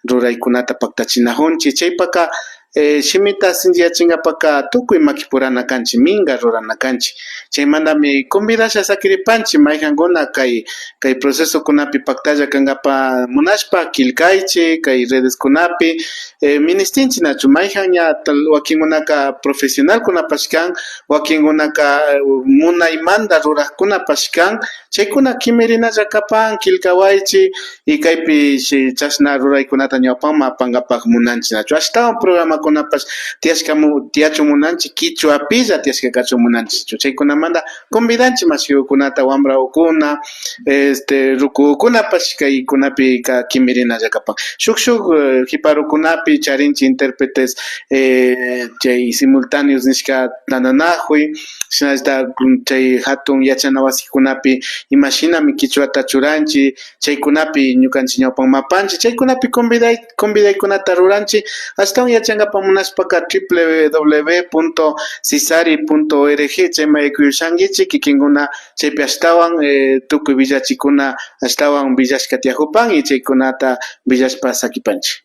ruraykunata paktachinajunchik. Chaypaka, eh, shimita sinchiyachingapaka tukuy makipurana kanchik, minga rurana kanchik. Chaymantami convidasha sakiripanchik, mayjankuna kay, kay procesokunapi paktalla kangapa munashpa, killkaychik, kay redeskunapi, eh, ministinchik nachu, mayjan ña tal, wakinkunaka profesionalkunapash kan, wakinkunaka, eh, munaymanta rurakkunapash kan, chaykuna kimirinalla kapan, killkawaychik, y kaypi shi chashna ruraykunata ñawpakman apankapak munanchik nachu. Ashtawan programakunapash tiyashkamu-, tiyachun munanchik, kichwapilla tiyashka kachun munanchikchu. Chaykunamanta convidanchik mashikukunata, wambrakuna, este, rukukunapash kaykunapika kimirinalla kapan. Shuk, shuk, eh, jiparukunapi charinchik intérpretes, eh, chay simultáneos nishka tantanakuy, shinallata chay jatun yachana wasikunapi imashinami kichwata churanchik, chaykunapi ñukanchik ñawpakman apanchik, chaykunapi conviday, convidaykunata ruranchik. Ashtawan yachankapak munashpaka w w w punto cisari punto org chayman yaykuyushankichik, kikinkuna chaypi ashtawan, eh, tukuy willachikuna ashtawan willashka tiyakupan y chaykunata willashpa sakipanchik.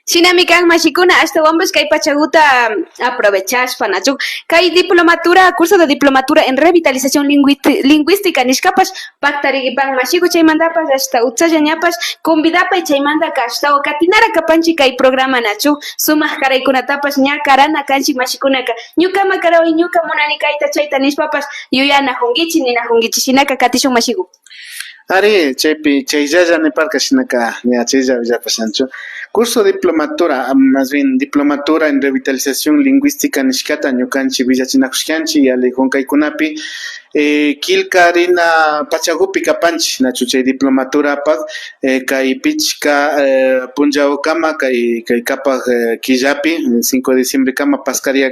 Shinami kan mashikuna, ashtawanpash kay pachakuta aprovechashpa, nachu, kay diplomatura, curso de diplomatura en revitalización lingüi-, lingüística nishkapash paktarikipan mashiku, chaymantapash ashta utsalla ñapash convidapay, chaymantaka ashtawan katinara kapanchik kay programa, nachu, sumak karaykunatapash ña karana kanchik mashikunaka, ñukama karaway, ñuka munani kayta chayta nishpapash yuyanakunkichik, ninakunkichik, shinaka katishun mashiku. Ari, chaypi chayllalla niparka, shinaka ña chaylla willapashanchu. Curso diplomatura, am, más bien diplomatura en revitalización lingüística nishkata ñukanchik willachinakushkanchik yalli hunkaykunapi, eh, killkarina pachakupi kapanchik, nachu, chay diplomaturapak, eh, kay pichka, eh, punchawkama, kay, kay kapak, eh, killapi, eh, cinco de diciembrekama paskaria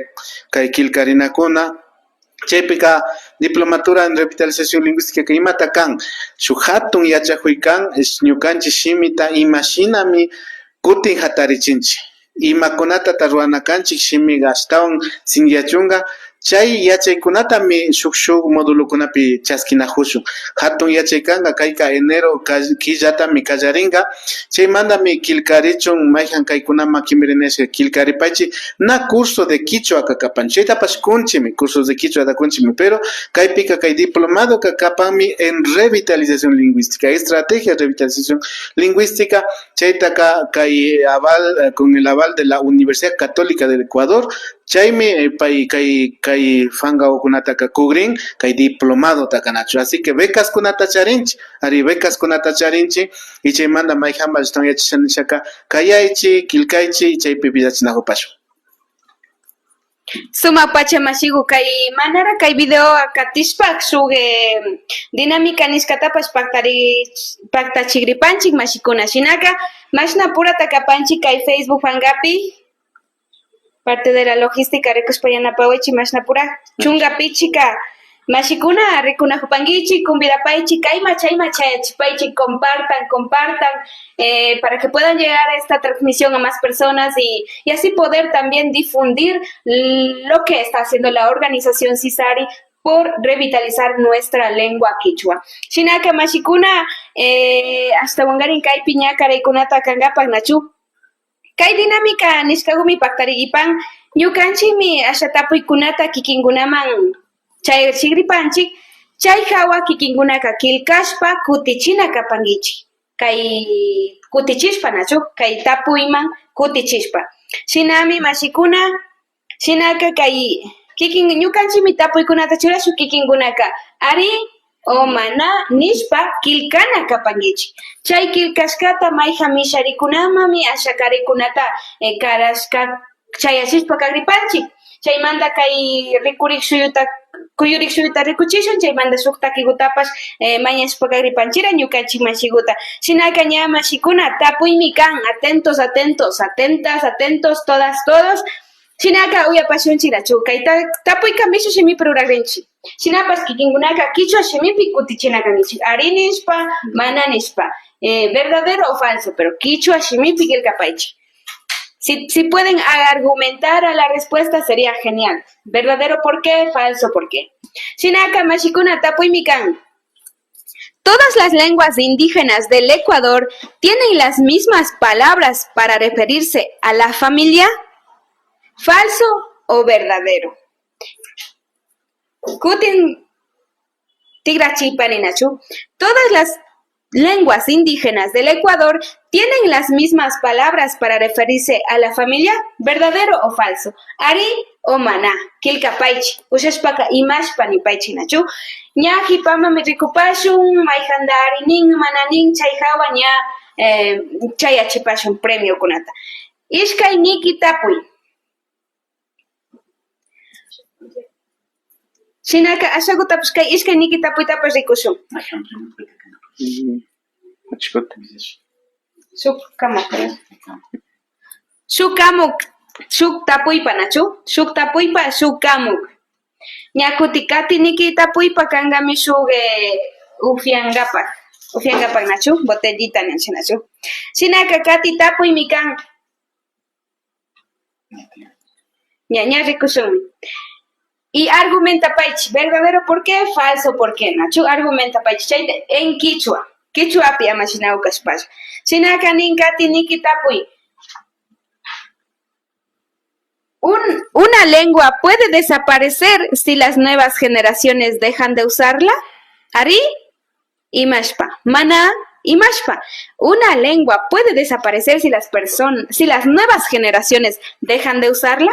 kay killkarinakuna. Chaypika diplomatura en revitalización lingüística imata kan? Shuk jatun yachakuy kan, es, ñukanchik shimita imashinami kutin jatarichinchik. Imakunatata ruwana kanchik shimika ashtawan sinchiyachunka, Chay yachaykunatami shuk, shuk modulokunapi chaskinakushun. Hatun yachay kanka, kayka enero ka-, killatami kallarinka. Chaymantami killkarichun mayjan kaykunaman kimirina nishka, killkaripaychik, na curso de kichwaka kapan. Chaytapash kunchimi, cursos de kichwata kunchimi, pero kaypika kay diplomadoka kapanmi en revitalización lingüística, estrategia de revitalización lingüística, chaytaka kay aval, eh, con el aval de la Universidad Católica del Ecuador, chaymi, eh, pay kay, kay fangawakunataka kugrin, kay diplomadotaka nachu. Así que becaskunata charinchik, ari, becaskunata charinchik, y chaymanta mayjanpash ashtawan yachasha nishaka, kayaychik, killkaychik, chaypi vidachinakupashun. Sumak pacha mashiku, kay manara kay video katishpa shuk, eh, dinámica nishkatapash paktari-, paktachigripanchik mashikuna. Shinaka mashna purata kapanchik kay Facebook fangapi, parte de la logística rikushpa yanapawaychik mashna pura. Chunka pichika mashikuna rikunakupankichik, convidapaychik, kayma chayma chayachipaychik, compartan, compartan, eh, para que puedan llegar a esta transmisión a más personas y, y así poder también difundir lo que está haciendo la organización Sisari por revitalizar nuestra lengua kichwa. Shinaka mashikuna, eh, ashtawankarin kaypi ña karaykunata kankapak nachu. Kay dinámica nishkakumi paktarigipan, ñukanchikmi asha tapuykunata kikinkunaman chayachigripanchik, chay hawa kikinkunaka killkashpa kutichina kapankichik, kay kutichishpa nachu, kay tapuyman kutichishpa. Shinami mashikuna, shinaka kay kikin ñukanchikmi tapuykunata churashun, kikinkunaka ari o mana nishpa killkana kapankichik. Chay killkashkata mayjan misharikunamanmi asha karaykunata, eh, karashka chayachishpa kagripanchik. Chaymanta kay rikurik shuyuta, kuyurik shuyuta rikuchishun, chaymanta shuk takigutapash, eh, mañashpa kagripanchira ñukanchik mashiguta. Shinaka ña mashikuna tapuymi kan, atentos, atentos, atentas, atentos, todas, todos. Shinaka uyapashunchirachu, kay ta-, tapuyka mishu shimipi ruragrinchik. Shinapash kikinkunaka kichwa shimipi kutichina kankichik, ari nishpa, mana nishpa, eh, verdadero o falso, pero kichwa shimipi killkapaychik. Si, si pueden argumentar a la respuesta, sería genial. ¿Verdadero por qué? ¿Falso por qué? Shinaka mashikuna tapuymi kan. ¿Todas las lenguas indígenas del Ecuador tienen las mismas palabras para referirse a la familia? ¿Falso o verdadero? Kutin tikrachipani nachu. ¿Todas las lenguas indígenas del Ecuador tienen las mismas palabras para referirse a la familia? ¿Verdadero o falso? ¿Ari o mana? Killkapaychik, ushashpaka imashpa nipaychik nachu. Ña hipamanmi rikupashun, mayjanta ari nin, mana nin, chay hawa ña, eh, chayachipashun premiokunata. Ishkay niki tapuy. Shinaka ashagutapash kay ishkay niki tapuytapash rikushun. Shuk kamuk. Shuk kamuk, shuk tapuypa, nachu? Shuk tapuypa, shuk kamuk. Ña kuti kati niki tapuypa kankami shuk, eh, ufiankapak, ufiankapak, nachu? Botellita ninchik, nachu? Shinaka kati tapuymi kan. Ña, ña rikushunmi. Y argumentapaychik, verdadero por qué, falso por qué, nachu? Argumentapaychik, chayta en kichwa, kichwapi ama shina ukashpalla. Shinaka nin kati niki tapuy. Un, una lengua puede desaparecer si las nuevas generaciones dejan de usarla. ¿Ari? Imashpa, mana imashpa. Una lengua puede desaparecer si las person-, si las nuevas generaciones dejan de usarla.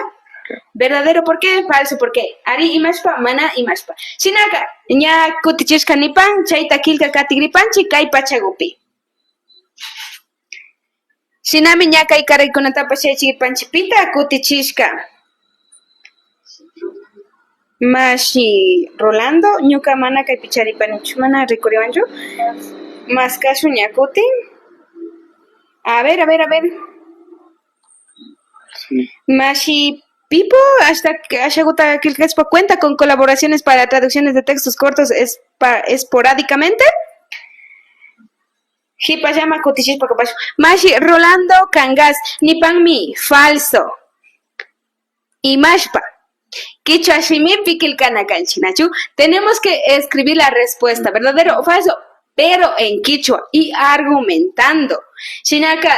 ¿Verdadero por qué? ¿Falso por qué? Ari imashpa, mana imashpa. Shinaka, ña kutichishka nipan, chayta killka katigripanchik kay pachagupi. Shinami ña kay karaykunatapash yachaypanchikpita kutichishka. Mashi Rolando, ñuka mana kaypi charipanichu, mana rikuriwanchu. Maskashun ña kutin. A ver, a ver, a ver. Sí. Mashi Pipo, hasta que ashaguta killkashpa cuenta con colaboraciones para traducciones de textos cortos espa-, esporádicamente. Hipallama kutichishpa kapashun. Mashi Rolando Cangas, nipanmi falso. Imashpa. Kichwa shimipi killkana kanchik, nachu? Tenemos que escribir la respuesta, verdadero o falso, pero en kichwa y argumentando. Shinaka,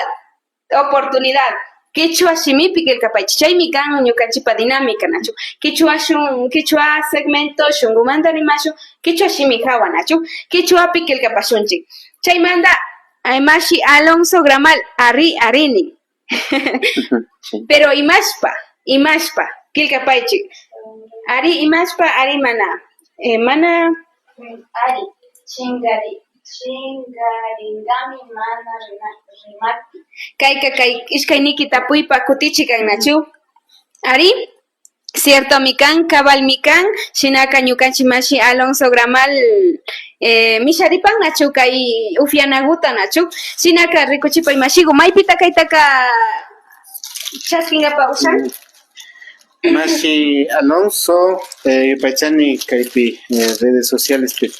oportunidad. Kichwa shimipi killkapaychik. Chaymi kan ñukanchikpa dinámica, nachu? Kichwa shun, kichwa segmento shunkumanta rimashun, kichwa shimi hawa, nachu? Kichwapi killkapashunchik. Chaymanta, eh, mashi Alonso Gramal, ari, ari nin. Sí. Pero imashpa, imashpa, killkapaychik. Ari imashpa, ari mana. Eh, mana. Ari, chingari, chingarinkami mana rima-, rimakpi. Kayka, kay ishkay niki tapuypa kutichi kan, nachu? Ari, ciertomi kan, cabalmi kan, shinaka ñukanchik mashi Alonso Gramal, eh, misharipan, nachu, kay upianakuta, nachu? Shinaka rikuchipay mashiku, maypita kaytaka chaskinkapa ushan? Mashi Alonso, eh, yupaychani kaypi, eh, redes socialespi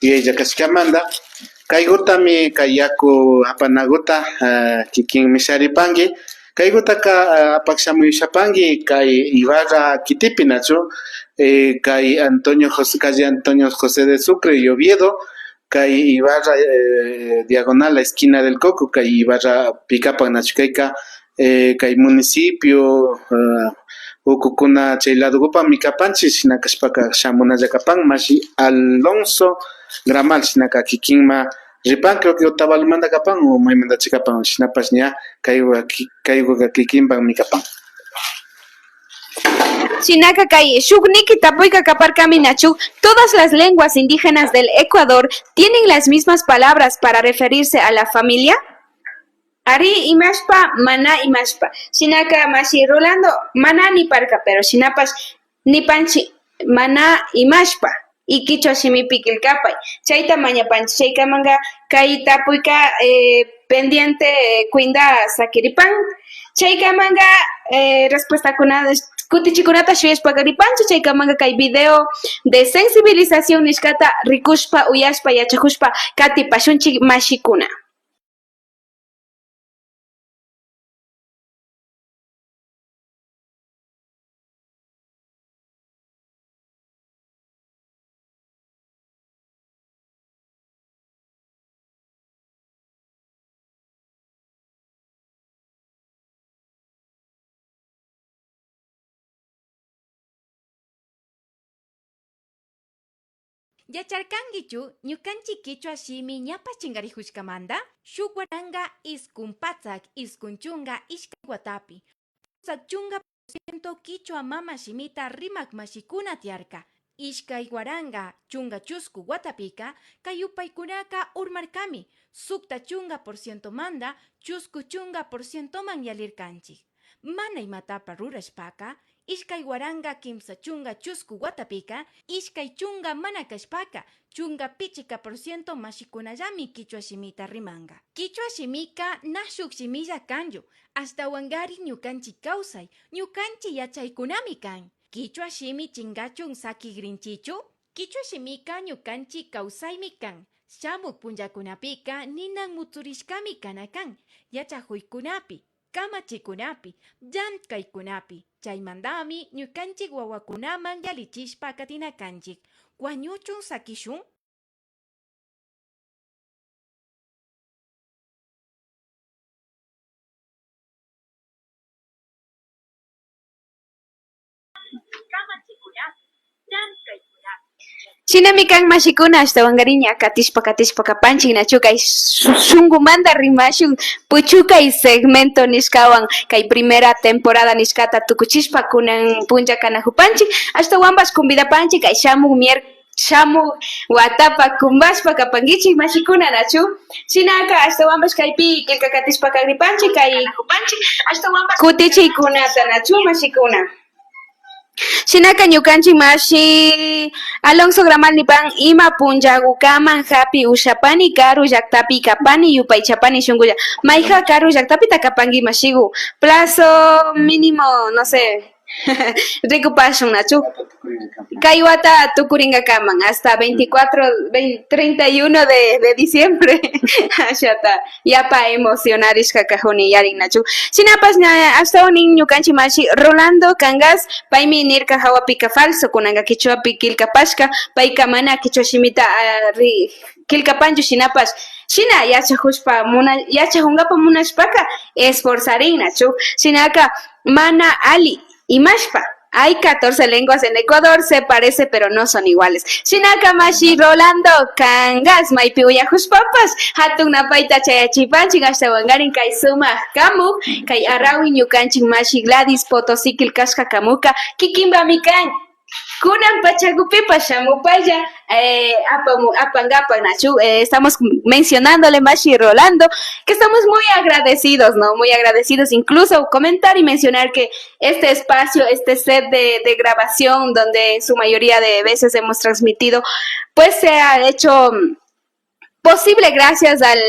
yuyaylla kashkamanta. Kaykutami kay yaku apanakuta, eh, kikin misharipanki. Kaykutaka, eh, apak shamuy ushapanki kay Ibarra kitipi, nachu? Eh, kay Antonio José, calle Antonio José de Sucre y Oviedo, kay Ibarra, eh, diagonal la esquina del Coco, kay Ibarrapi kapan, nachu? Kayka, eh, kay municipio, eh, ukukuna chay ladokupanmi kapanchik, shina kashpaka shamunalla kapan mashi Alonso Gramal, shinaka kikinman ripanki, o Otavalomanta kapan o maymantachi kapan, shinapash ña kaywa-, ki-, kaykuka kikinpakmi kapan. Shinaka kay shuk niki tapuyka kaparkami, nachu? ¿Todas las lenguas indígenas del Ecuador tienen las mismas palabras para referirse a la familia? Ari imashpa, mana imashpa. Shinaka mashi Rolando mana niparka, pero shinapash nipanchik mana imashpa y kichwa shimipi killkapay. Chayta mañapanchik. Chaykamanka kay tapuyka, eh, pendiente, eh, cuenta sakiripan. Chaykamanka, eh, respuestakuna, kutichikunata shuyashpaka ripanchik. Chaykamanka kay video de sensibilización nishkata rikushpa, uyashpa, yachakushpa katipashunchik, mashikuna. ¿Yacharkankichu ñukanchik kichwa shimi ñapash chinkarikushkamanta? Shuk waranka iskun patsak iskun chunka ishkay watapi, kusak chunka por ciento kichwa mama shimita rimak mashikuna tiyarka. Ishkay waranka chunka chusku watapika kay yupaykunaka urmarkami, sukta chunka por cientomanta chusku chunka por cientoman yalirkanchik. Mana imatapash rurashpaka, ishkay waranka kimsa chunka chusku watapika, ishkay chunka mana kashpaka, chunka pichka por ciento mashikunallami kichwa shimita rimanka. Kichwa shimika na shuk shimilla kanchu, ashtawankari ñukanchik kawsay, ñukanchik yachaykunami kan. ¿Kichwa shimi chinkachun sakikrinchikchu? Kichwa shimika ñukanchik kawsaymi kan. Shamuk punllakunapika ninan mutsurishkami kana kan, yachakuykunapi, kamachikunapi, llamkaykunapi. Chaymantami ñukanchik wawakunaman yalichishpa katina kanchik. ¿Wañuchun sakishun? Shinami kan mashikuna, ashtawankari ña katishpa katishpa kapanchik, nachu? Kay shu-, shunkumanta rimashun puchukay segmento nishkawan, kay primera temporada nishkata tukuchishpa kunan punlla kanakupanchik, ashtawanpash convidapanchik kay shamuk mier-, shamuk watapa kumpashpa kapankichik, mashikuna, nachu? Shinaka ashtawanpash kaypi killka katishpa kagripanchik kay kutichiykunata, nachu, mashikuna? Shinaka ñukanchik mashi Alonso Gramal nipan, ima punllakukaman hapi ushapani, karu llaktapi kapani, yupaychapani shunkulla. Mayha karu llaktapita kapanki, mashiku? Plazo mínimo, no sé, Rikupashun, nachu? Kay wata tukuringakaman, hasta veinticuatro, veinte, treinta y uno de, de diciembre. Ashata yapa emocionarishka kajuni, yarin, nachu? Shinapash ña, ashtawan nin ñukanchik mashi Rolando Cangas, paymi nirka jawapika falso, kunanka kichwapi killkapashka, payka mana kichwa shimita, ah, ri-, killkapanchu, shinapash shina yachajushpa muna-, yachajungapa munashpaka esforzarin, nachu? Shinaka mana ali, imashpa. Hay catorce lenguas en Ecuador, se parece, pero no son iguales. Shinaka mashi Rolando Cangas, maypi uyajushpapash, jatun napayta chayachipanchik, ashtawankarin kay sumak kamuk, kay arawi ñukanchik mashi Gladys Potosí killkashka kamuka, kikinpami kan. Kunan pachakupipash shamupaylla, eh, apamu-, apankapak, nachu? Eh, estamos mencionándole mashi Rolando, que estamos muy agradecidos, ¿no? Muy agradecidos, incluso comentar y mencionar que este espacio, este set de, de grabación, donde en su mayoría de veces hemos transmitido, pues se ha hecho posible gracias al,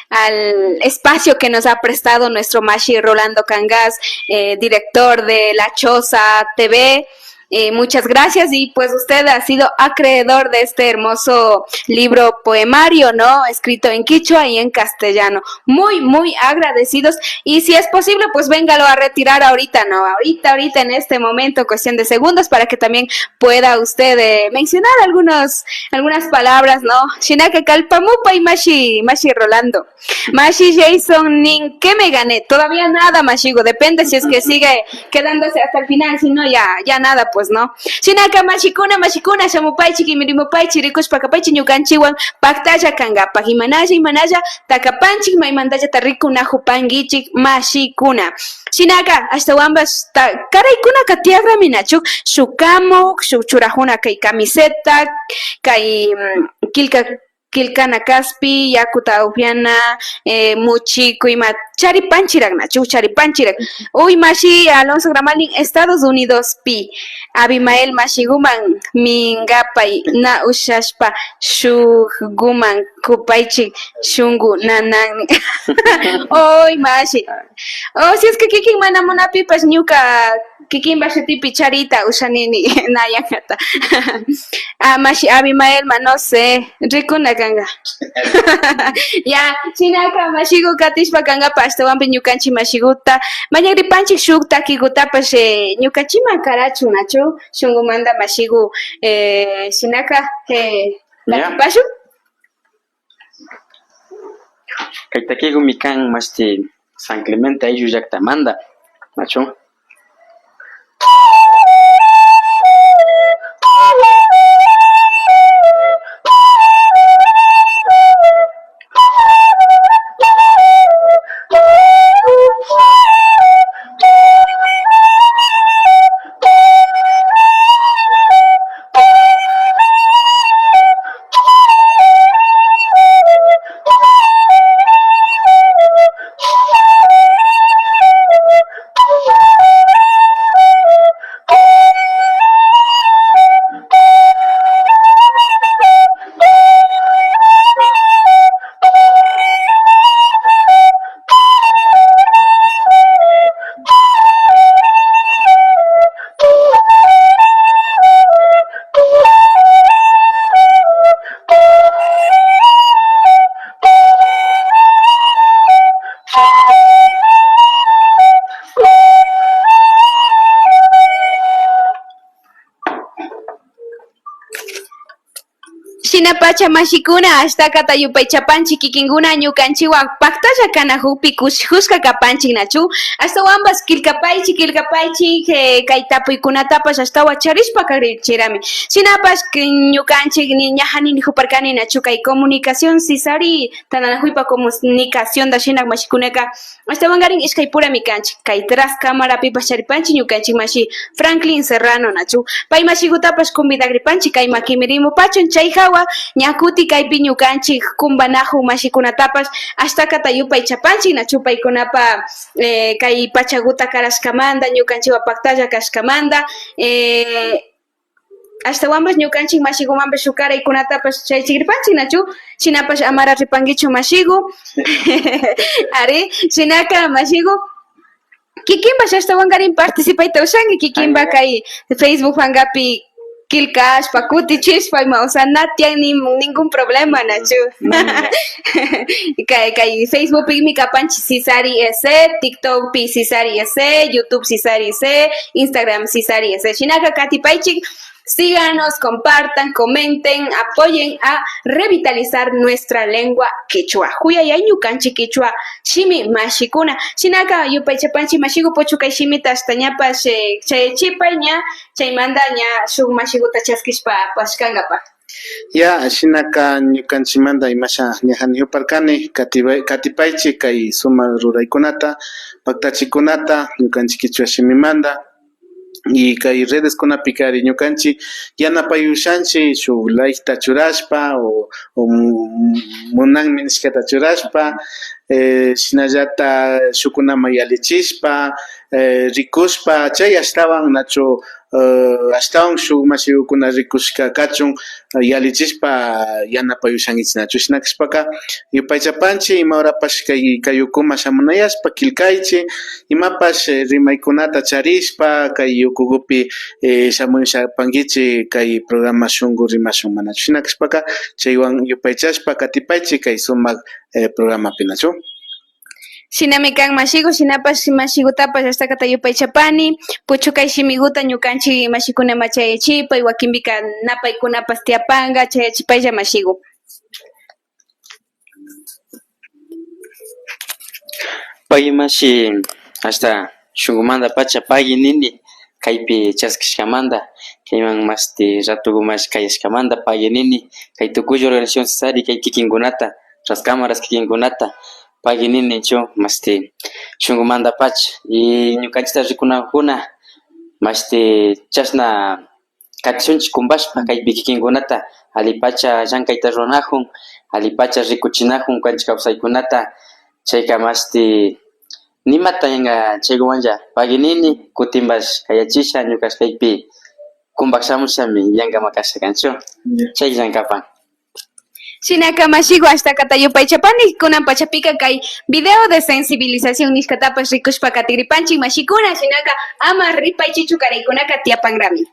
al espacio que nos ha prestado nuestro mashi Rolando Cangas, eh, director de La Choza T V. Eh, muchas gracias y pues usted ha sido acreedor de este hermoso libro poemario, ¿no? Escrito en quichua y en castellano. Muy, muy agradecidos. Y si es posible, pues véngalo a retirar ahorita, ¿no? Ahorita, ahorita, en este momento, cuestión de segundos, para que también pueda usted, eh, mencionar algunos, algunas palabras, ¿no? Shinaka kallpamupay mashi, mashi Rolando. Mashi Jason nin, ¿qué me gané? Todavía nada, mashigu. Depende si es que sigue quedándose hasta el final, si no, ya, ya nada, pues, ¿no? Shinaka mashikuna, mashikuna, shamupaychik, kimirimupaychik, rikushpa kapaychik ñukanchikwan paktalla kankapak. Imanalla, imanalla takapanchik, maymantallata rikunajupankichik, mashikuna. Shinaka, ashtawanpash ta-, karaykunaka tiyagrami, nachu? Shuk kamuk, shuk churajuna kay camiseta, kay, mm, killka, killkana kaspi, yakuta upyana, eh, muchiku, ima charipanchirak, nachu? Charipanchirak. Uy, mashi Alonso Gramalin, Estados Unidospi, Abimael mashiguman minkapay, na ushashpa, shukguman kupaychik, shunku nanan. Uy, mashi. O si es que kikin mana munapipash ñuka kikinpa shutipi charita ushanini, na yankata. Ah, mashi Abimaelma, no sé, rikuna kanka. Ya, shinaka mashigu katishpa kankapa ashtawanpi ñukanchik mashiguta mañakripanchik shuk takikutapash, eh, ñukanchikman karachun, nachu? Shunkumanta mashigu, eh, shinaka, eh, ya, takipashun. Kay takikumi kan mashti San Clemente ayllu llaktamanta, nachu? Shinapacha mashikuna, ashtakata yupaychapanchik kikinkuna ñukanchikwan paktalla kanakukpi kushijushka kapanchik, nachu? Ashtawanpash killkapaychik, killkapaychik, eh, kay tapuykunatapash ashtawan charishpa kagrichirami. Shinapash k-, ñukanchik ni ñaja ninijuparkani, nachu? Kay comunicación sisari tantanakuypa comunicacionta shinak mashikunaka ashtawankarin ishkaypurami kanchik. Kay tras camarapipash charipanchik ñukanchik mashi Franklin Serrano, nachu? Pay mashikutapash convidagripanchik kayman kimirimupachun, chay hawa ña kuti kaypi ñukanchik kumbanakuk mashikunatapash ashtakata yupaychapanchik, nachu? Paykunapa, eh, kay pachakuta karashkamanta, ñukanchikwan paktalla kashkamanta, eh, ashtawanpash ñukanchik mashikumanpash shuk karaykunatapash chaychigripanchik, nachu? Shinapash amara ripankichu mashiku. Ari, shinaka mashiku, kikinpash ashtawankarin participayta ushanki, kikinpa kay Facebook pankapi killkashpa, kutichishpa ima, o sea, na tiyan ni, ningún problema, nachu? Kay, kay Facebookpimi kapanchik Sisari S, TikTokpi Sisari S, YouTube Sisari S, Instagram Sisari S. Shinaka katipaychik, síganos, compartan, comenten, apoyen a revitalizar nuestra lengua quechua. Kuyayay ñukanchik kichwa shimi mashikuna. Shinaka yupaychapanchik mashiku puchukay shimita ashtañapash, eh, chayachipay ña, chaymanta ña shuk mashikuta chaskishpa apashkankapa. Ya, shinaka ñukanchikmanta imasha ña janijuparkani, katipay-, katipaychik kay sumak ruraykunata, paktachikunata ñukanchik kichwa shimimanta. Y kay redeskunapikari ñukanchik yanapay ushanchik shuk liketa churashpa o, o munanmi nishkata churashpa, eh, shinallata shukkunaman yallichishpa, eh, rikushpa, chay ashtawan nachu, eh, ashtawan shuk mashikukuna rikushka kachun, eh, yallichishpa yanapay ushankichik nachu. Shina kashpaka, yupaychapanchik ima horapash kay, kay ukuman shamunayashpa, killkaychik, imapash, eh, rimaykunata charishpa, kay ukukupi, eh, shamushapankichik kay programa Shunku Rimashun, manachu? Shina kashpaka, chaywan yupaychashpa katipaychik kay sumak, eh, programapi, nachu? Shinami kan mashiku, shinapash mashikutapash ashtakata yupaychapani, puchukay shimikuta ñukanchik mashikunaman chayachipay, wakinpika napaykunapash tiyapanka, chayachipaylla mashiku. Pagui mashi, ashta shunkumanta pacha pagui nini, kaypi chaskishkamanta, kayman mashti ratukumash kayashkamanta pagui nini, kay tukulla organización Sisari, kay kikinkunata, ras cámaras kikinkunata, pagui nini chu, mashti shunkumanta pacha, y ñukanchikta rikunakuna, mashti chashna katishunchik kumpashpa kaypi kikinkunata, allipacha llankayta ruranakun, allipacha rikuchinakun kanchik kawsaykunata, chayka mashti nimata yanka chaykumanlla pagui nini, kutinpash kayachisha, ñukash kaypi kumpak shamushami yankama kasha kanchu, chay yankapan. Shinaka mashiku ashtakata yupaychapani, kunan pachapika kay video de sensibilización nishkatapash rikushpa katigripanchik mashikuna, shinaka ama ripaychichu, karaykunaka tiyapanrami.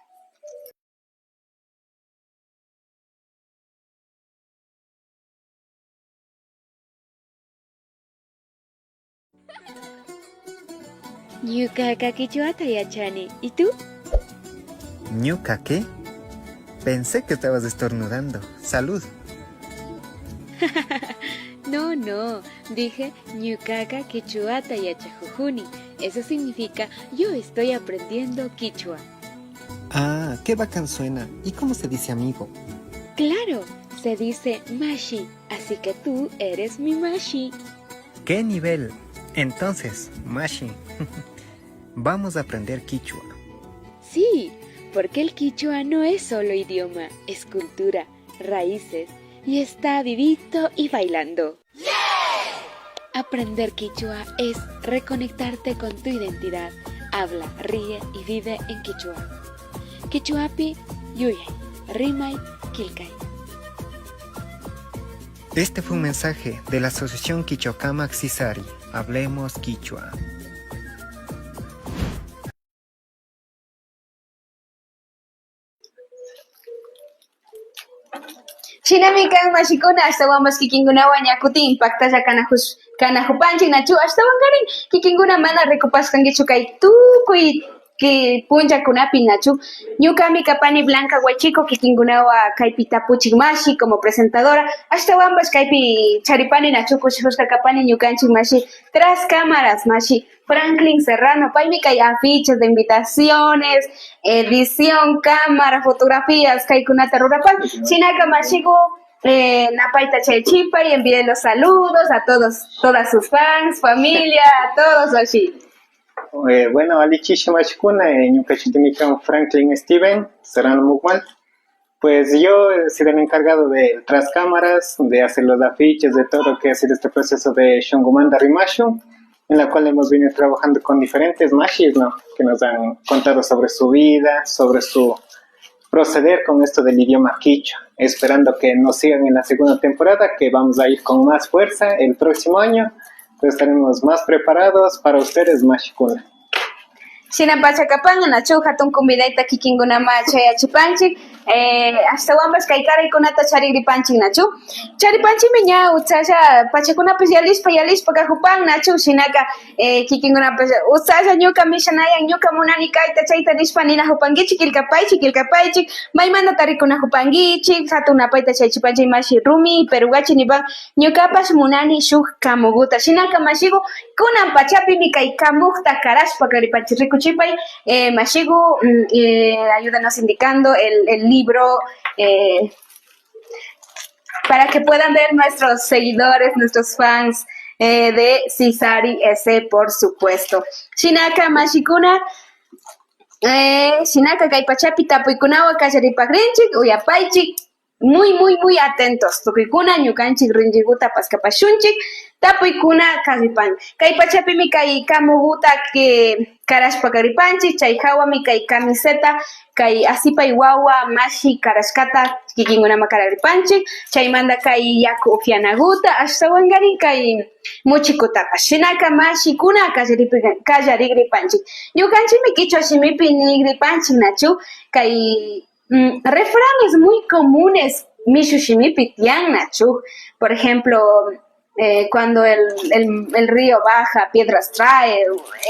Ñukaka kichwata yachani. ¿Y tú? ¿Ñuka qué? Pensé que estabas estornudando. Salud. No, no. Dije, ñukaka kichwata yachajujuni. Eso significa, yo estoy aprendiendo kichwa. Ah, qué bacán suena. ¿Y cómo se dice amigo? Claro, se dice mashi. Así que tú eres mi mashi. ¡Qué nivel! Entonces, mashi, vamos a aprender kichwa. Sí, porque el kichwa no es solo idioma, es cultura, raíces, y está vivito y bailando. Aprender kichwa es reconectarte con tu identidad. Habla, ríe y vive en kichwa. Kichwapi yuyay, rimay, killkay. Este fue un mensaje de la Asociación Kichwakama Aksisari. Hablemos Kichwa. Shinami kan mashikuna, ashtawanpash kikinkunawan ña kutin paktalla kanajush-, kanajupanchik, nachu? Ashtawankarin kikinkuna mana rikupashkankichu kay tukuy ki-, punllakunapi, nachu? Ñukami kapani Blanca Guaychico, kikinkunawan kaypi tapuchik mashi como presentadora, ashtawanpash kaypi charipani, nachu? Kushijushka kapani ñukanchik mashi tras cámaras, mashi Franklin Serrano, paymi kay afiches de invitaciones, edición, cámara, fotografías, kaykunata rurapan. Shinaka mashiku, eh, napayta chayachipay, envíe los saludos a todos, todas sus fans, familia, a todos así. Eh, bueno, allichishi mashikuna, eh, ñuka shutimi kan Franklin Steven Serrano Mugman. Pues yo he sido el encargado de tras cámaras, de hacer los afiches, de todo lo que ha sido este proceso de Shunkumanta Rimashun, en la cual hemos venido trabajando con diferentes mashis, ¿no? Que nos han contado sobre su vida, sobre su proceder con esto del idioma quichua, esperando que nos sigan en la segunda temporada, que vamos a ir con más fuerza el próximo año. Entonces estaremos más preparados para ustedes, mashikuna. Shinapacha kapan, nachu, hatun convidayta kikinkunaman chayachipanchik. Eh, ashtawanpash kay karaykunata charigripanchik, nachu. Charipanchikmi ña utsalla pachakunapash yalishpa, yalishpa kajupan, nachu. Shinaka, eh, kikinkunapash utsalla ñuka mishanayan, ñuka munani kayta, chayta nishpa ninajupankichik, killkapaychik, killkapaychik, maymanta tarikunajupankichik, hatun napayta chayachipanchik mashi Rumi, Perugachi nipan, ñukapash munani shuk kamuguta. Shinaka mashigu, kunan pachapimi kay kamukta karashpa karipanchik. Rikuchipay, eh, mashigu, mm, eh, ayúdanos indicando el, el libro, eh, para que puedan ver nuestros seguidores, nuestros fans, eh, de Sisari S, por supuesto. Shinaka mashikuna, eh, shinaka kay pachapi tapuykunawan kallaripagrinchik, uyapaychik. Muy, muy, muy atentos. Tukuykuna ñukanchik rinriguta paskapashunchik, tapuykuna karipan. Kay pachapimi kay kamuguta, eh, karashpa karipanchik, chay jawami kay camiseta, kay asipay wawa mashi karashkata kikinkunaman karagripanchik, chaymanta kay yaku upianaguta, ashtawankarin kay muchikutapash. Shinaka mashikuna kallaripi-, kallarigripanchik. Ñukanchikmi kichwa shimipi nigripanchik, nachu? Kay mm, refranes muy comunes mishu shimipi tiyan, nachu. Por ejemplo, eh, cuando el, el, el río baja, piedras trae,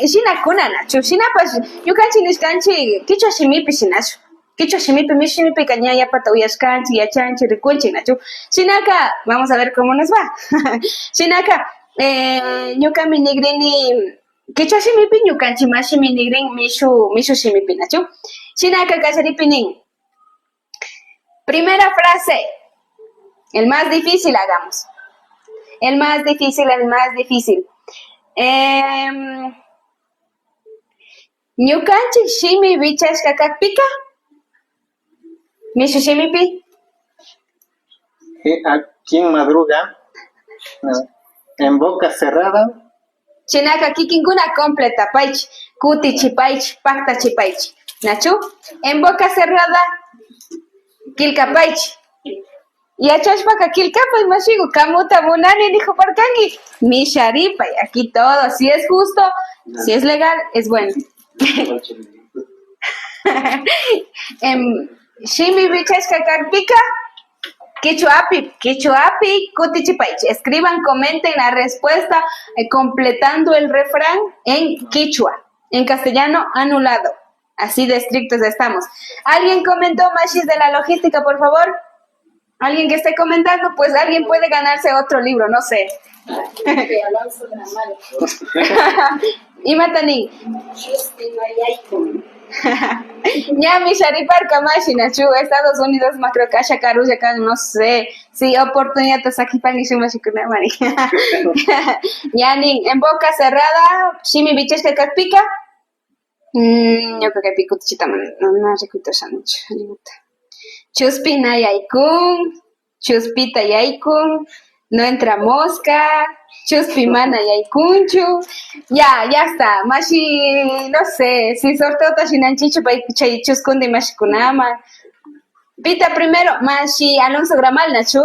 eh, shinakuna, nachu. Shinapash, ñukanchik nishkanchik kichwa shimipi shinachu. Kichwa shimipi, mishu shimipika ña yapata uyashkanchik, yachanchik, rikunchik, nachu. Shinaka, vamos a ver cómo nos va. Shinaka, eh, ñukami nigrini, kichwa shimipi ñukanchik mashimi nigrin mishu, mishu shimipi, nachu. Shinaka kallaripi nin. Primera frase. El más difícil hagamos. El más difícil, el más difícil. Em, ñukanchik shimi wichashka kakpika, mishu shimipi. Eh, ¿a quién madruga? No. En boca cerrada. Shinaka kikinkuna completapaychik, kutichipaychik, paktachipaychik. Nachu? En boca cerrada, killkapaychik. Yachashpaka killkapay mashigu, kamuta munani nijuparkanki. Misharipay, aquí todo, si es justo, si es legal, es bueno. Em, shimi wichashka kakpika, kichwapi, kichwapi kutichipaychik. Escriban, comenten la respuesta, eh, completando el refrán en kichwa. En castellano, anulado. Así de estrictos estamos. ¿Alguien comentó, mashis de la logística, por favor? Alguien que esté comentando, pues alguien puede ganarse otro libro, no sé. Imata nin. Ñami shariparka mashi, nachu, Estados Unidos, ma creo que asha karulla kan, no sé. Si oportunidad ta sakipanki shuk mashikunamari. Ña nin, en boca cerrada, shimi wichashka kakpika, Mm, ñuka kaypi kutichita mana, mana rikuyta ushanichu, aliguta. Chuspi na yaykun, chuspita yaykun, no entra mosca, chuspi mana yaykunchu. Ya, ya está. Mashi, no sé, si sorteota shinanchichu, pay, chay chuskundi mashikunaman. Pita primero, mashi Alonso Gramal, nachu?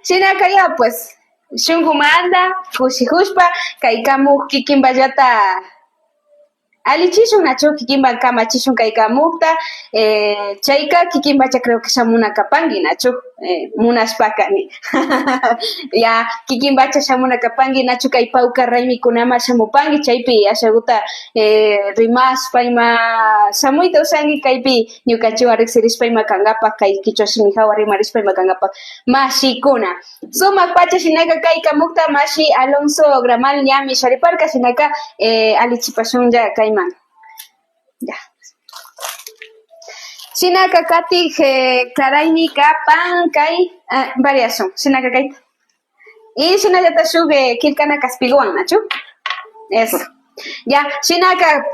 Shinaka ya, pues, shunkumanta, kushijushpa, kay kamuk kikinpallata allichishun, nachu, kikinpa kamachishun kay kamukta, eh, chayka kikinpacha creo que shamuna kapanki, nachu, eh, munashpaka ni. Ya, kikinpacha shamuna kapanki, nachu, kay pawkar raymikunaman shamupanki, chaypi ashaguta, eh, rimashpa ima shamuyta ushanki, kaypi ñukanchiwan riksirishpa ima kankapak, kay kichwa shimi hawa rimarishpa ima kankapak mashikuna. Sumak pacha shinaka kay kamukta mashi Alonso Gramal ñami shariparka, shinaka, eh, allichipashunlla kayman. Ya. Shinaka katik, eh, karaymi kapan kay, eh, variación. Shinaka kay. Y shinallata shuk, eh, killkana kaspiguwan, nachu? Eso. Ya, shinaka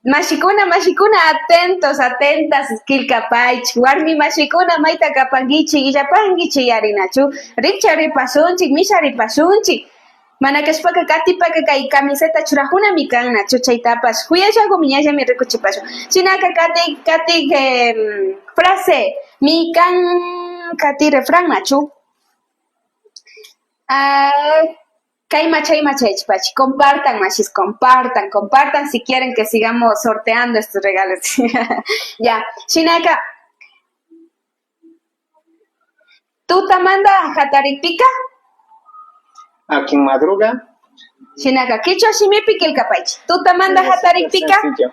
mashikuna, mashikuna, atentos, atentas, killkapaychik. Warmi mashikuna, mayta kapankichik, illapankichik, yarinachu? Rikcharipashunchik, misharipashunchik. Mana kashpaka katipaka kay camiseta churajunami kan, nachu? Chaytapash juyallagumi, ñallami rikuchipashun. Shinaka kati, kati, em, frase mi kan, kati refrán, nachu? Ah, Kayma chayma chayachipaychi. Compartan, mashis, compartan, compartan si quieren que sigamos sorteando estos regalos. Ya, shinaka, tutamanta hatarikpika. Akin madruga. Shinaka, kichwa shimipi killkapaychi. Tutamanta hatarikpika. Sencillo.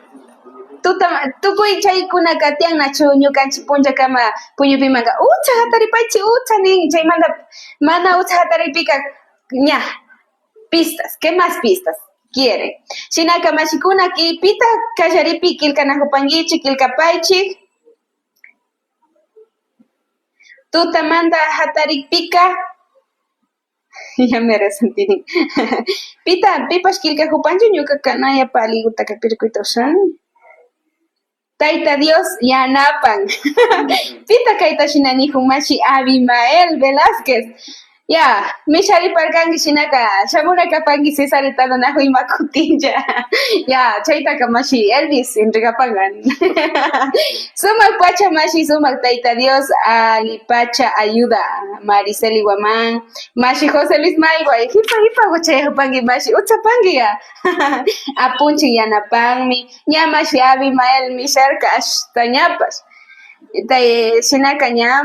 Tuta, tukuy chaykunaka tiyan nachu ñukanchik punllakama puñupimanka. Utsa hataripaychi, utsa nin. Chaymanta mana utsa hatarikpika, ña, pistas, ¿qué más pistas quieren? Shinaka mashikuna, kipita kallaripi killkanakupankichik, killkapaychik. Tutamanta hatarikpika, ya me resentí. Pita, pipash killkakupanchu, ñuka kanaya paligutaka pirkuyta ushani. Tayta Dios yanapan. Pita kayta shina nikun? Mashi Abimael Velázquez. Ya, mishariparkanki shinaka, shamuna kapanki Cesareta nanakun ima kutinlla. Ya, chaytaka mashi Elvis entregapanka. Sumak pacha mashi, sumak Tayta Dios, alli pacha ayuda. Mariceli Guamán, mashi José Luis Maigua, hipa hipa chayapanki mashi, utsapanki ya. Apunchik yanapanmi. Ña mashi Abimael misharka ashtañapash. Tay, shinaka ña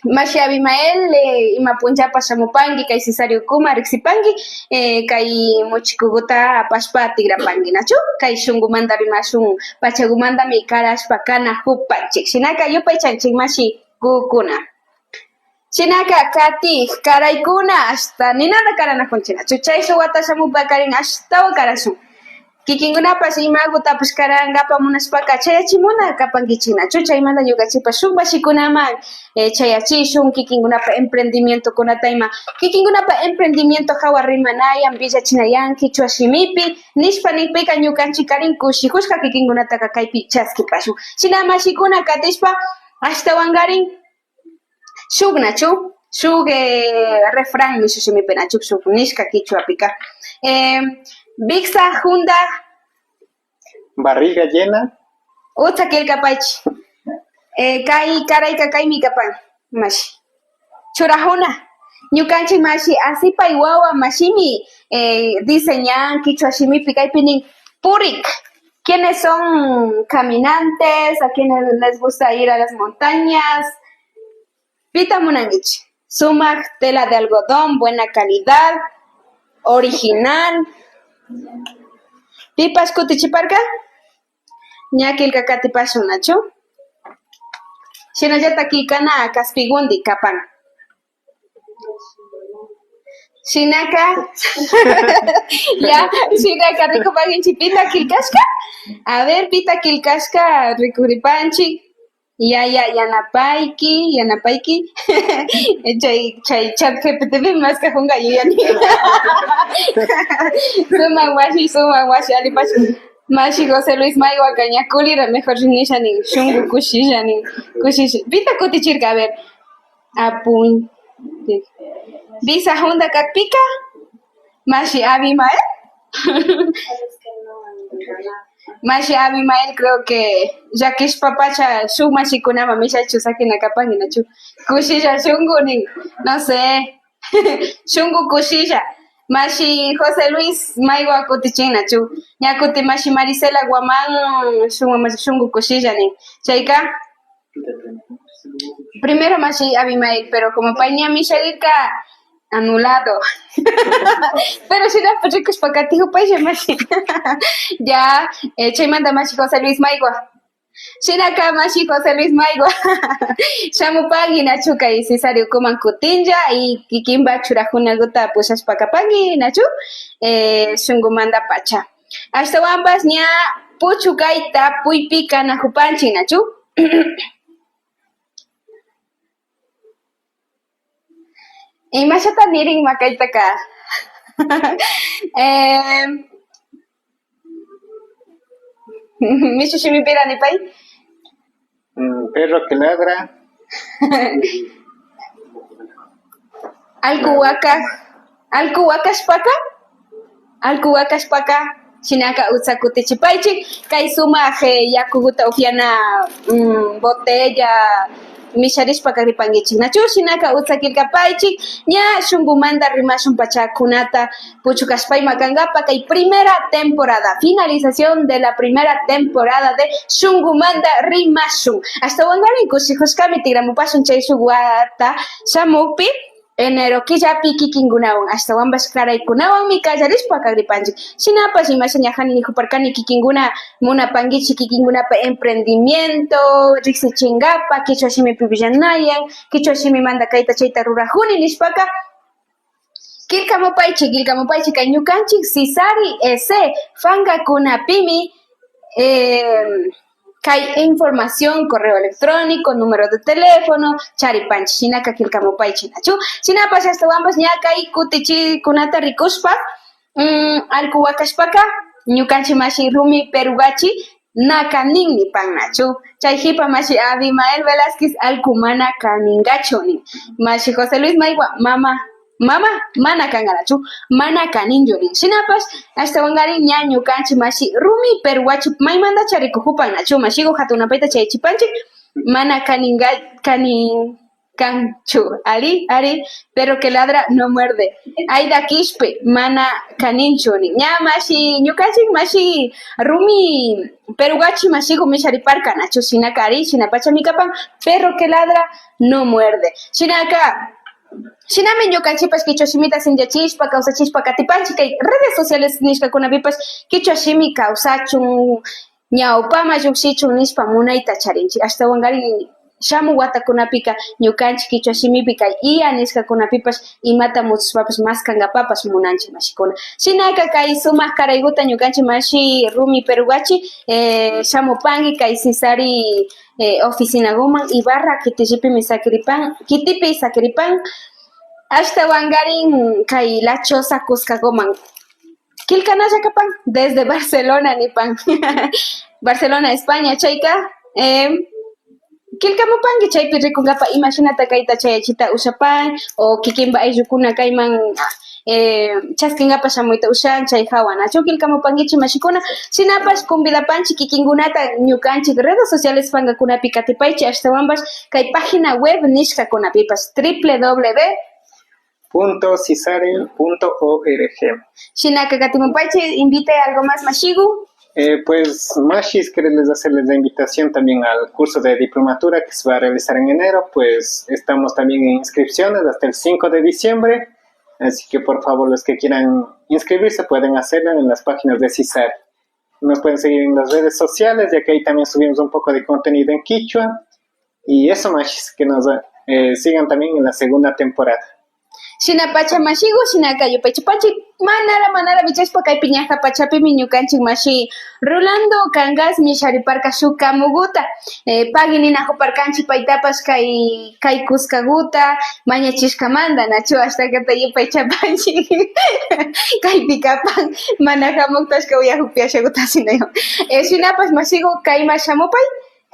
mashi Abimael, eh, ima punllapash shamupanki kay Cesario ukuman riksipanki, eh, kay muchikuguta apashpa tikrapanki, nachu? Kay shunkumanta rimashun, pachagumantami karashpa kanakupanchik. Shinaka yupaychanchik mashikukuna. Shinaka kati karaykuna ashta ninanta karanakunchik, nachu? Chayshuk wata shamupakarin ashtawan karashun. Kikinkunapash imagutapash karankapak munashpaka chayachimuna kapankichik, nachu? Chaymanta ñukanchikpash shuk mashikunaman, eh, chayachishun, kikinkunapa emprendimientokunata ima, kikinkunapa emprendimiento hawa rimanayan, villachinayan kichwa shimipi nishpa nikpika ñukanchikkarin kushikushka kikinkunataka kaypi chaskipashun. Shina mashikuna katishpa ashtawankarin shuk, nachu? Shuk, eh, refrán mishu shimipi, nachu? Shuk nishka kichwapika. Eh, wiksa hunta. Barriga llena. Utsa killkapaychi. Eh, kay karayka kaymi kapan, mashi. Churajuna. Ñukanchik mashi asipay wawa mashimi, eh, diseñan kichwa shimipi kaypi nin purik. ¿Quiénes son caminantes? ¿A quiénes les gusta ir a las montañas? Pita munankichik? Sumak tela de algodón, buena calidad, original. Pipash kutichiparka? Ña killka katipashun, nachu? Shinallata killkana kaspigundi kapan. Shinaka, ya, shinaka rikupankichik pita killkashka. A ver, pita killkashka rikuripanchik. Ya, ya, yanapayki, yanapayki. Chay, chay chat G P T pi maskajunka yuyani. Sumak mashi, sumak mashi, allipash. Mashi José Luis Maiguaka ña kulira mejor nisha nin, shunku kushilla nin, kushilla. Pita kutichirka, a ver. Apuy. Visa Honda kakpika, mashi Abimael. Mashi Abimael, creo que llakishpa pacha shuk mashikunaman mishachu sakina kapanki nachu. Kushilla shunku nin, no sé. Shunku kushilla. Mashi José Luis Maigua kutichin nachu. Ña kuti mashi Marisela Guamán shunku, shunku kushilla nin. Chayka, primero mashi Abimael, pero como pay ña misharirka, anulado. Pero shinapash rikushpa katijupaylla mashi. Ya, eh, chaymanta mashi José Luis Maigua. Shinaka mashi José Luis Maigua. Shamupanki nachu kay Cesario ukuman kutinlla y kikinpa churajunaguta pushashpa kapanki nachu, eh, shunkumanta pacha. Ashtawanpash ña puchukayta puypi kanajupanchik nachu. Imashata nirinma kaytaka. Eh, mishu shimipira nipay. Mm, perro que ladra. Allku waka, allku wakashpaka, allku wakashpaka, shinaka utsa kutichipaychik, kay sumak, eh, yakuguta upyana, mm, botella, misharishpa kagripankichik, nachu? Shinaka utza killkapaychik, ña shunkumanta rimashun pachakunata puchukashpa ima kankapa kay primera temporada, finalización de la primera temporada de Shunkumanta Rimashun. Ashtawankarin kushijushkami tigramupashun chay shuk wata shamukpi, enero killapi kikinkunawan, ashtawanpash karaykunawanmi kallarishpa kagripanchik. Shinapash imasha ña jani nijuparkani, kikinkuna munapankichik kikinkunapa emprendimiento riksichinkapa, kichwa shimipi willanayan, kichwa shimimanta kayta chayta rurajuni nishpaka, killkamupaychik, killkamupaychik kay ñukanchik Sisari S fankakunapimi, eh, kay información, correo electrónico, número de teléfono charipanchik, shinaka killkamupaychik, nachu? Shinapash ashtawanpash ña kay kutichikunata rikushpa, mm, allku wakashpaka, ñukanchik mashi Rumi Perugachi naka nin nipan, nachu? Chay jipa mashi Abimael Velázquez allku mana kaningachu nin. Mashi José Luis Maigua, mama, mama, mana kanganachu, mana kaninchu nin. Shinapash ashtawankarin ña ñukanchik mashi Rumi Perugachi maymanta charikujupan, nachu? Mashigu jatunapayta chayachipanchik, mana kaninga, kanin kanchu. Ari, ari, perro que ladra no muerde. Aida Quishpe, mana kaninchu nin. Ña mashi, ñukanchik mashi Rumi Perugachi mashigu mishariparka, nachu? Shinaka ari, shinapachami kapan, perro que ladra no muerde. Shinaka, shinami ñukanchikpash kichwa shimita sinchiyachishpa, kawsachishpa katipanchik kay redes sociales nishkakunapipash kichwa shimi kawsachun, ñawpaman llukshichun nishpa munayta charinchik. Ashtawankarin shamuk watakunapika ñukanchik kichwa shimipi kay iya nishkakunapipash imata musushpapash maskankapapash munanchik, mashikuna. Shinaka kay sumak karaykuta ñukanchik mashi Rumi Perugachi, eh, shamupanki kay Sisari, eh, oficinakuman Ibarra kitillipimi sakiripan, kitipi sakiripan. Ashtawankarin kay La Choza kuskakuman. Killkanalla kapan desde Barcelona nipan. Barcelona, España, chayka, eh, killkamupanki chaypi rikunkapa imashinata kayta chayachita ushapan o kikinpa ayllukuna kayman, eh, chaskinkapa shamuyta ushan, chay hawa nachu killkamupankichik, mashikuna. Shinapash convidapanchik kikinkunata ñukanchik redes sociales pankakunapi katipaychik, ashtawanpash kay página web nishkakunapipash, triple w punto cisare punto org. Shinaka katimupaychik, invite algo más, mashigu. Eh, pues, mashis, quererles hacerles la invitación también al curso de diplomatura que se va a realizar en enero. Pues, estamos también en inscripciones hasta el cinco de diciembre. Así que, por favor, los que quieran inscribirse pueden hacerlo en las páginas de Sisari. Nos pueden seguir en las redes sociales, ya que ahí también subimos un poco de contenido en quichua. Y eso, mashis, que nos, eh, sigan también en la segunda temporada. Shinapacha mashigu, shinaka yupaychapanchik, manara, manara wichashpa kaypi ñaja pachapimi ñukanchik mashi Rolando Cangas mishariparka shuk kamuguta, eh, pagui ninajuparkanchik paytapash kay, kay kuskaguta mañachishkamanta, nachu? Ashtakata yupaychapanchik. Kaypi kapan, mana hamuktashka uyajupi ashaguta sinayo. Eh, shinapash mashigu kayma shamupay,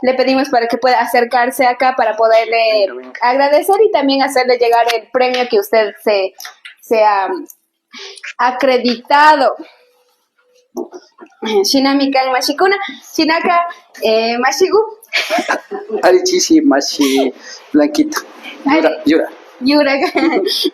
le pedimos para que pueda acercarse acá para poderle agradecer y también hacerle llegar el premio que usted se, se ha acreditado. Shinami kan mashikuna, shinaka, eh, mashigu. Ari chishi mashi Blanquita. Yura, ari. Yura. Yura.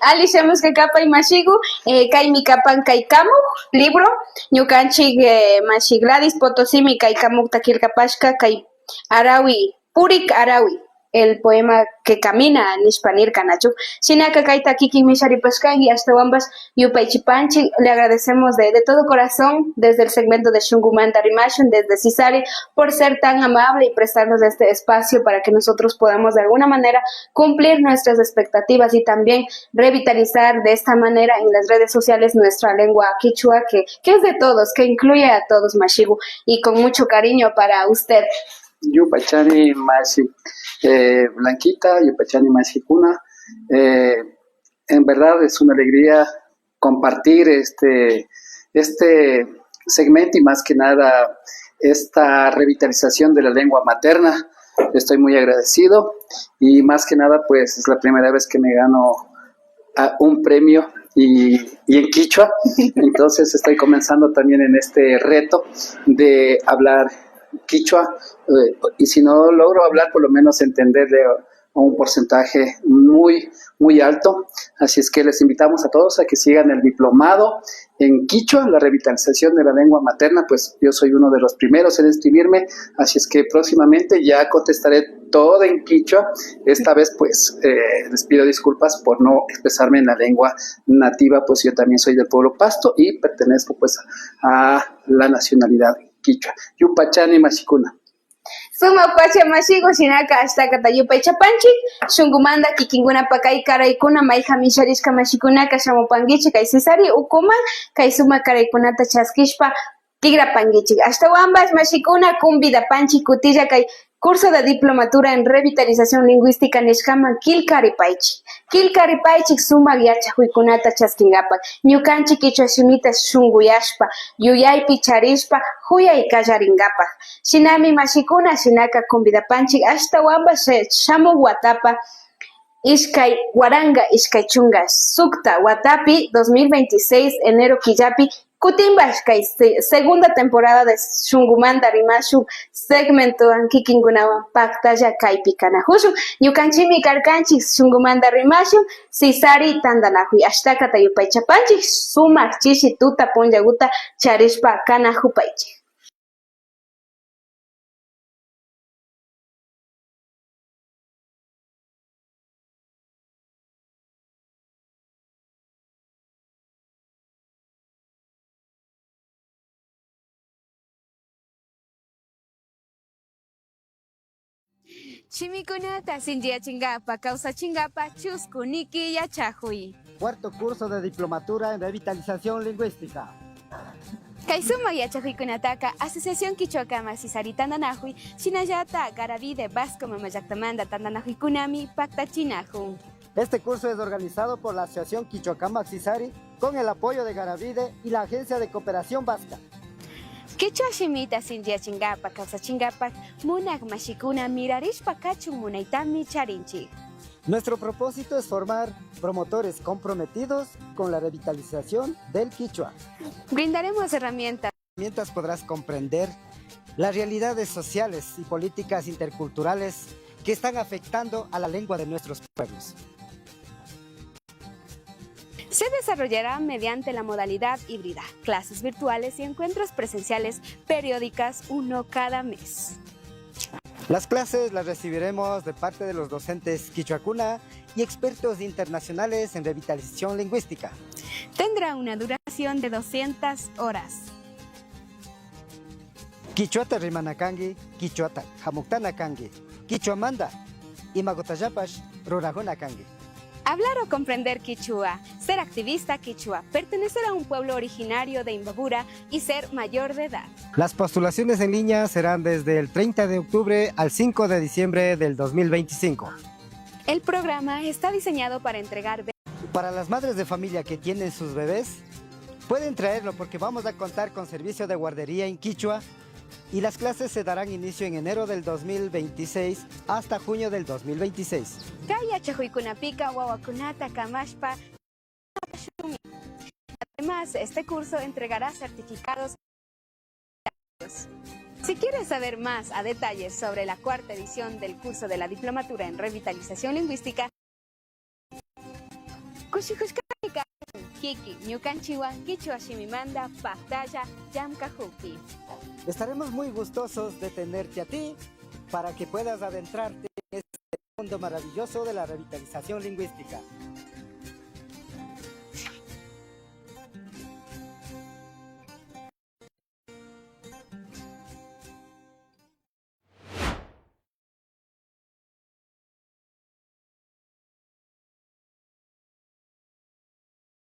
Ali shamushka kapay mashigu, eh, kaymi kapan kay kamuk libro, ñukanchik, eh, mashi Gladys Potosimi kay kamukta killkapashka, kay Arawi, Purik Arawi, el poema que camina nishpa nirka, nachu? Shinaka kayta kikin misharipashkanki, ashtawanpash yupaychipanchik. Le agradecemos de, de todo corazón desde el segmento de Shungumanta Rimashun, desde Sisari, por ser tan amable y prestarnos este espacio para que nosotros podamos de alguna manera cumplir nuestras expectativas y también revitalizar de esta manera en las redes sociales nuestra lengua quichua, que, que es de todos, que incluye a todos, mashigu, y con mucho cariño para usted. Yupaychani mashi, eh, Blanquita, yupaychani mashikuna. Eh, en verdad es una alegría compartir este, este segmento y más que nada esta revitalización de la lengua materna. Estoy muy agradecido y más que nada, pues, es la primera vez que me gano a un premio y, y en quichua. Entonces estoy comenzando también en este reto de hablar quichua, eh, y si no logro hablar, por lo menos entenderle un porcentaje muy, muy alto. Así es que les invitamos a todos a que sigan el diplomado en quichua, la revitalización de la lengua materna. Pues yo soy uno de los primeros en inscribirme, así es que próximamente ya contestaré todo en quichua. Esta vez, pues, eh, les pido disculpas por no expresarme en la lengua nativa, pues yo también soy del pueblo Pasto y pertenezco, pues, a la nacionalidad quichua. Yupaychani, mashikuna. Sumak pacha mashiku, shinaka ashtakata yupaychapanchik, shunkumanta kikinkunapak kay karaykuna mayhan misharishka mashikunaka shamupankichik kay Sisari ukuman, kay sumak karaykunata chaskishpa tikrapankichik. Ashtawanpash mashikuna, convidapanchik kutilla kay curso de diplomatura en revitalización lingüística nishkaman killkaripaychik. Killkaripaychik sumak yachakuykunata chaskinkapak, ñukanchik kichwa shimita shunkuyashpa, yuyaypi charishpa, kuyay kallarinkapak. Shinami mashikuna, shinaka convidapanchik ashtawanpash sha-, shamuk watapa ishkay waranka ishkay chunka sukta watapi, dos mil veintiséis enero killapi, kutinpash kay se-, segunda temporada de Shunkumanta Rimashun segmentowan kikinkunawan paktalla kaypi kanakushun. Ñukanchikmi karkanchik Shunkumanta Rimashun, Sisari Tantanakuy. Ashtakata yupaychapanchik, sumak chishi tuta punllakuta charishpa kanakupaychik. Shimikunata sinchiyachinkapak, kawsachinkapak chusku niki yachakuy. Cuarto curso de diplomatura en revitalización lingüística. Kay sumak yachakuykunataka Asociación Kichwa Kamak Sisari Tantanakuy, shinallata Garavide Vasco Mamallatamanta tantanakuykunami paktachinakun. Este curso es organizado por la Asociación Kichwa Kamak Sisari con el apoyo de Garavide y la Agencia de Cooperación Vasca. Kichwa shimita sinchiyachinkapak, kawsachinkapak munak mashikuna mirarishpa kachun munaytami charinchik. Nuestro propósito es formar promotores comprometidos con la revitalización del quichua. Brindaremos herramientas. Herramientas podrás comprender las realidades sociales y políticas interculturales que están afectando a la lengua de nuestros pueblos. Se desarrollará mediante la modalidad híbrida, clases virtuales y encuentros presenciales periódicas, uno cada mes. Las clases las recibiremos de parte de los docentes kichwakuna y expertos internacionales en revitalización lingüística. Tendrá una duración de doscientas horas. Kichwata rimana kanki, kichwata hamuktana kanki, kichwamanta imakutallapash rurakuna kanki. Hablar o comprender kichwa, ser activista kichwa, pertenecer a un pueblo originario de Imbabura y ser mayor de edad. Las postulaciones en línea serán desde el treinta de octubre al cinco de diciembre del dos mil veinticinco. El programa está diseñado para entregar be- Para las madres de familia que tienen sus bebés, pueden traerlo porque vamos a contar con servicio de guardería en quichua y las clases se darán inicio en enero del dos mil veintiséis hasta junio del dos mil veintiséis. Kay yachakuykunapika wawakunata kamashpa. Además, este curso entregará certificados. Si quieres saber más a detalle sobre la cuarta edición del curso de la Diplomatura en Revitalización Lingüística, kushikushkami kan kiki ñukanchiwan kichwa shimimanta paktalla llamkakukpi. Estaremos muy gustosos de tenerte a ti para que puedas adentrarte en este mundo maravilloso de la revitalización lingüística.